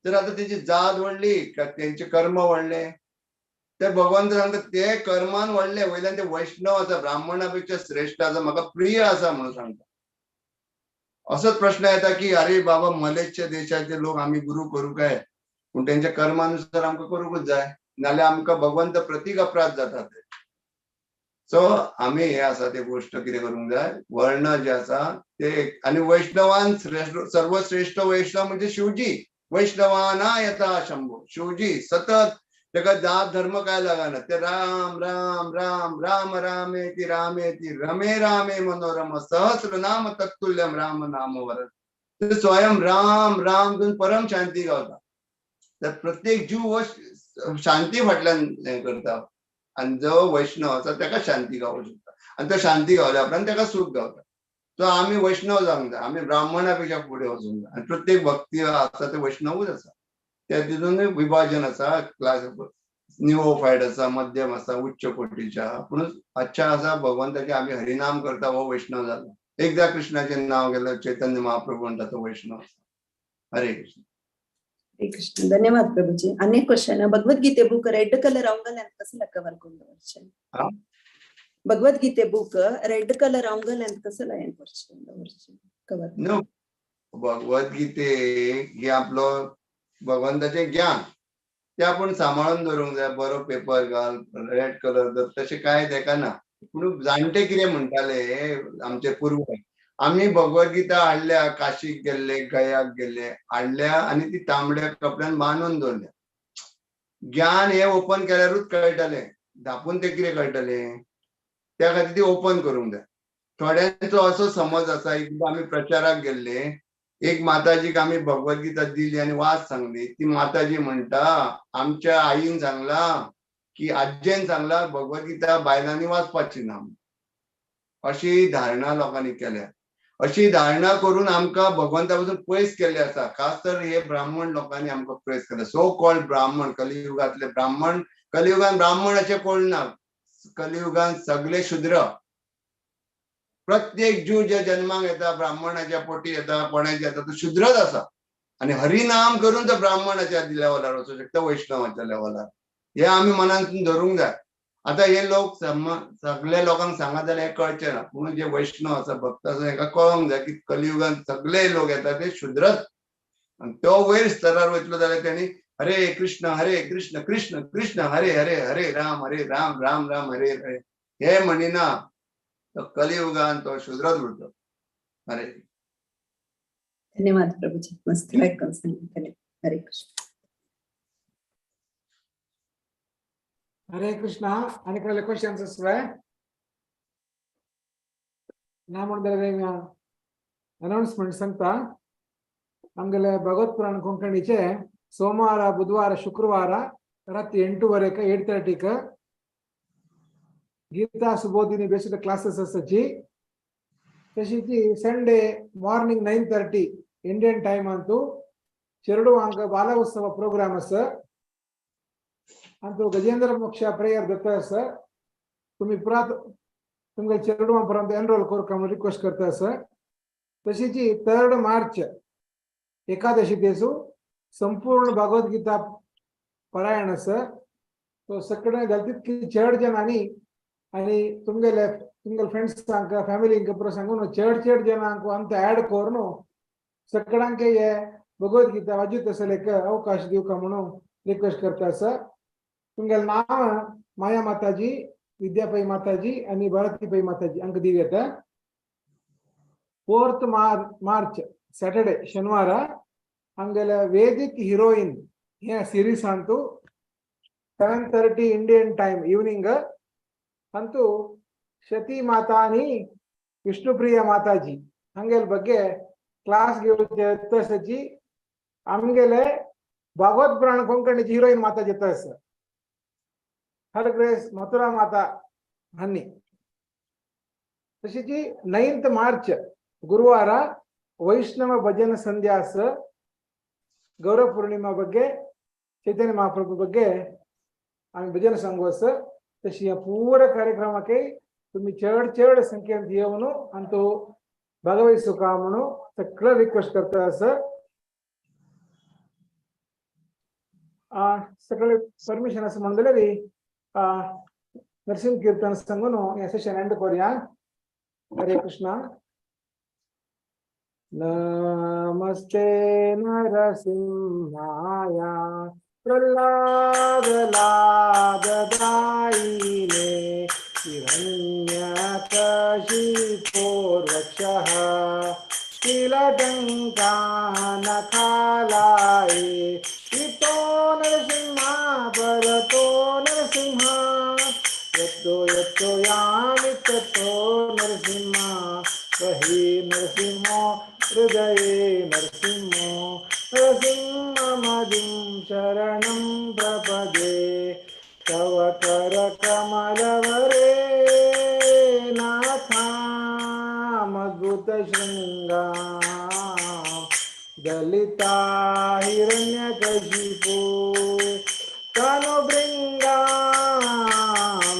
तर आतां तेची जात व्हडली काय तेंचे कर्म व्हडले, ते भगवंत सांगता ते कर्मान व्हडले, वयल्यान ते वैष्णव आसा, ब्राह्मणा पेक्षा श्रेष्ठ आसा, म्हाका प्रिय आसा म्हणून सांगता. असोच प्रश्न येता की अरे बाबा मलेच्छ देशाचे लोक आमी गुरु करूं काय, पूण तेंच्या कर्मानुसार आमकां करूंकच जाय, नाल्यार आमकां भगवंत प्रतीक अपराध जाता ते. सो आमी हे आसा ते गोश्ट कितें करूंक जाय, वर्ण जे आसा ते, आनी वैष्णवान श्रेष्ठ, सर्वश्रेष्ठ वैष्णव म्हणजे शिवजी, वैष्णवाना येता शंभो, शिवजी सतत तेका जात धर्म काय लागना, ते राम राम राम राम रामेति रामेति रमे रामे मनोरम सहस्र नाम तत्तुल्यम राम नाम वरद. तर स्वयं राम राम करून परम शांती गावता. तर प्रत्येक जीव हो शांती फाटल्यान हें करता आनी जो वैष्णव आसा ताका शांती गावूंक शकता आनी तो शांती गावल्या उपरांत ताका सूख गावता. तो आमी वैष्णव जावंक जाय, आमी ब्राह्मणा पेक्षा फुडें वचूंक जाय. आनी प्रत्येक भक्ती आसा ते वैष्णवूच आसा. त्या तितून विभाजन आसा, क्लास निओफायट आसा, मध्यम आसा, उच्च कोटीच्या. पूण अच्छा आसा भगवंताचे आमी हरिनाम करता हो वैष्णव जालो. एकदा कृष्णाचें नांव गेलं चैतन्य महाप्रभू म्हणटा तो वैष्णव आसा. हरे कृष्ण. हरे कृष्ण. धन्यवाद प्रभुजी. अनेक क्वेश्चन. भगवद्गीते बुक रेड कलर अवंगल ಅಂತ कसं कवर ಕೊಂಡು भगवद्गीते बुक रेड कलर अवंगल ಅಂತ कसं कवर? नो, भगवद्गीते हे आपलो भगवंताचें ज्ञान ते आपूण सांबाळून दवरूंक जाय. बरो पेपर घाल, रेड कलर धर, तशें कांय तेका ना. पूण जाणटे कितें म्हणटाले आमचे पूर्वज, आमी भगवद्गीता हाडल्या, काशीक गेल्ले, गयाक गेल्ले, हाडल्या आनी ती तांबड्या कपड्यान बांदून दवरल्या. ज्ञान हे ओपन केल्यारूच कळटलें, धापून तें कितें कळटलें? त्या खातीर ती ओपन करूंक जाय. थोड्यांचो असो समज आसा, एकदां आमी प्रचाराक गेल्ले, एक माताजीक आमी भगवद्गीता दिली आनी वाच सांगली. ती माताजी म्हणटा, आमच्या आईन सांगला की आज्जेन सांगला भगवद्गीता बायलांनी वाचपाची ना. अशी धारणा लोकांनी केल्या. अशी धारणा करून आमकां भगवंता पासून पयस केल्ले आसा. खास तर हे ब्राह्मण लोकांनी आमकां पयस केले. सो कॉल्ड ब्राह्मण, कलियुगांतले ब्राह्मण, कलियुगान ब्राह्मण अशें कोण ना. कलियुगान सगळे शुद्र. प्रत्येक जीव जे जन्माक येता ब्राह्मणाच्या पोटी येता, कोणाच्या येता, तो शुद्रच आसा. आनी हरिनाम करून तो ब्राह्मणाच्या लेवलार वचूंक शकता, वैष्णवाच्या लेवलार. हे आमी मनांतून धरूंक जाय. आतां हे लोक सगल्या लोकांक सांगत जाल्यार हें कळचें ना. पूण जे वैष्णव आसा, भक्त आसा, हेका कळोंक जाय की कलियुगान सगळे लोक येता ते शुद्रच. आनी तो वयर स्तरार वयतलो जाल्यार तेणी हरे कृष्ण हरे कृष्ण कृष्ण कृष्ण हरे हरे हरे राम हरे राम राम राम हरे हरे हे म्हणिना तो कलियुगान तो शुद्रच उरतो. हरे. धन्यवाद प्रभुजी. मस्त धन्यवाद. हरे कृष्ण. हरे कृष्ण. आणि कोणाला क्वेश्चन्स आसले ना म्हणून अनाउन्समेंट सांगता. आमगेले भगवत पुराण कोंकणीचे सोमवार, बुधवार, शुक्रवार रात्री 8:30 8:30 गीता सुबोधिनी बेस्ड क्लासेस आसाची. तशीच Sunday morning 9:30 Indian time Antu चेरडुवांक बाल उत्सव प्रोग्राम आसा. अंतू गजेंद्र मोक्ष प्रेयर दत्ता आसा. तुम्ही पुरात तुमगे चेरडुवां पर्यंत एनरोल करूंक म्हणून रिक्वेस्ट करता आसा. तशीच 3 मार्च एकादशी दिसू संपूर्ण भगवद्गीता पारायण आसा. तो सगळे जाता तितकी चड जणांनी आनी तुमगेले तुमगेले फ्रेंड्सांक फॅमिलींक पुरो सांगून चड चड जणांक अंत ऍड करून सगळ्यांक हे भगवद्गीता वाजूत आसले एक अवकाश दिवका म्हणून रिक्वेस्ट करता आसा. तुमगेले नांव माया माताजी, विद्या पै माताजी आनी भारती पै माताजी हांकां दिवं येता. 4 मार्च सॅटर्डे शनिवार आमगेले वेदिक हिरोईन हे series Antu 7:30 Indian time evening ಅಂತೂ ಶತಿ ಮಾತಾನಿ ವಿಷ್ಣುಪ್ರಿಯ ಮಾತಾಜಿ ಹಂಗೆಲ್ ಬಗ್ಗೆ ಕ್ಲಾಸ್ ಸಜ್ಜಿ ಆಮ್ಗೆಲೆ ಭಾಗವತ್ ಪುರಾಣ ಕೊಂಕಣಿ ಹೀರೋಯಿನ್ ಮಾತಾಜಿ ಸರ್ ಹರ್ ಗ್ರೇಸ್ ಮಥುರಾ ಮಾತಾ ಹನ್ನಿ. तशीच 9 मार्च गुरुवार वैष्णव भजन संध्यास गौरव पूर्णिमा ಬಗ್ಗೆ चैतन्य महाप्रभु ಬಗ್ಗೆ आम्ही भजन सांगू. तशी ह्या पूरा कार्यक्रमाक तुम्ही चड चड संख्येन येवन अंतू भागवहिसूका म्हणून सगळं रिक्वेस्ट करता आसा. सगळे परमिशन आसा म्हणून जाल्यार नरसिंह कीर्तन सांगून हें सेशन एंड करूया. हरे कृष्ण. नमस्ते नरसिंहाय प्रह्लाद लाददायिने हिरण्यकशिपोर्वक्षः तिलटङ्कानखालाय इतो नरसिंह परतो नरसिंह यतो यतो यामि ततो नरसिंह बहि नरसिंहो हृदये नरसिंहो नरसिंहमदिं शरणं प्रपदे तव करकमलवरे नाथामद्भुतशृङ्गा दलिता हिरण्यकशिपु तनुभृङ्गां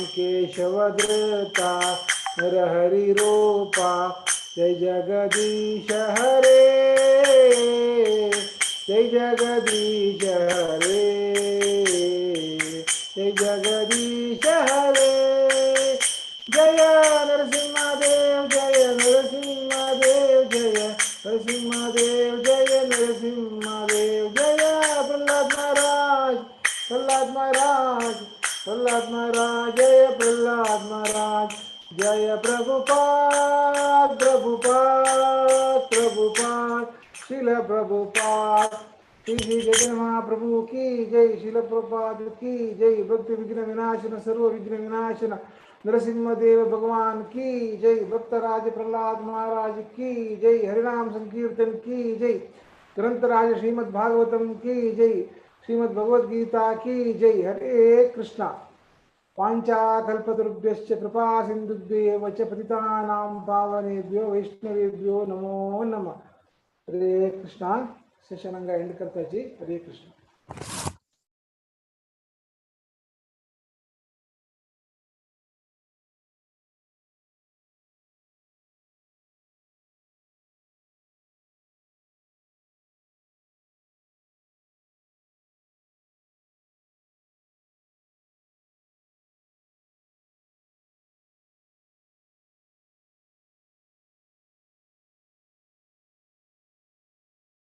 केशवधृता नरहरिरूपा जय जगदीश हरे जय जगदीश हरे जय जगदीश हरे जय नरसिंहदेव जय नरसिंहदेव जय नरसिंहदेव जय नरसिंहदेव जय प्रहलाद महाराज प्रहलाद महाराज प्रहलाद महाराज जय प्रहलाद महाराज जय प्रभुपाद प्रभुपाद प्रभुपाद श्रील प्रभुपाद श्री श्री चैतन्य महाप्रभु की जय, श्रील प्रभुपाद की जय, भक्ति विघ्न विनाशन सर्व विघ्न विनाशन नरसिंहदेव भगवान की जय, भक्तराज प्रहलाद महाराज की जय, हरिनाम संकीर्तन की जय, ग्रंथराज श्रीमद् भागवतम की जय, श्रीमद् भगवद गीता की जय। हरे कृष्णा। वाञ्छाकल्पतरुभ्यश्च कृपा सिन्धुभ्येव च पतितानां पावनेभ्यो वैष्णवेभ्यो नमो नमः। हरे कृष्णा। सेशन हांगा एंड करताची। हरे कृष्णा।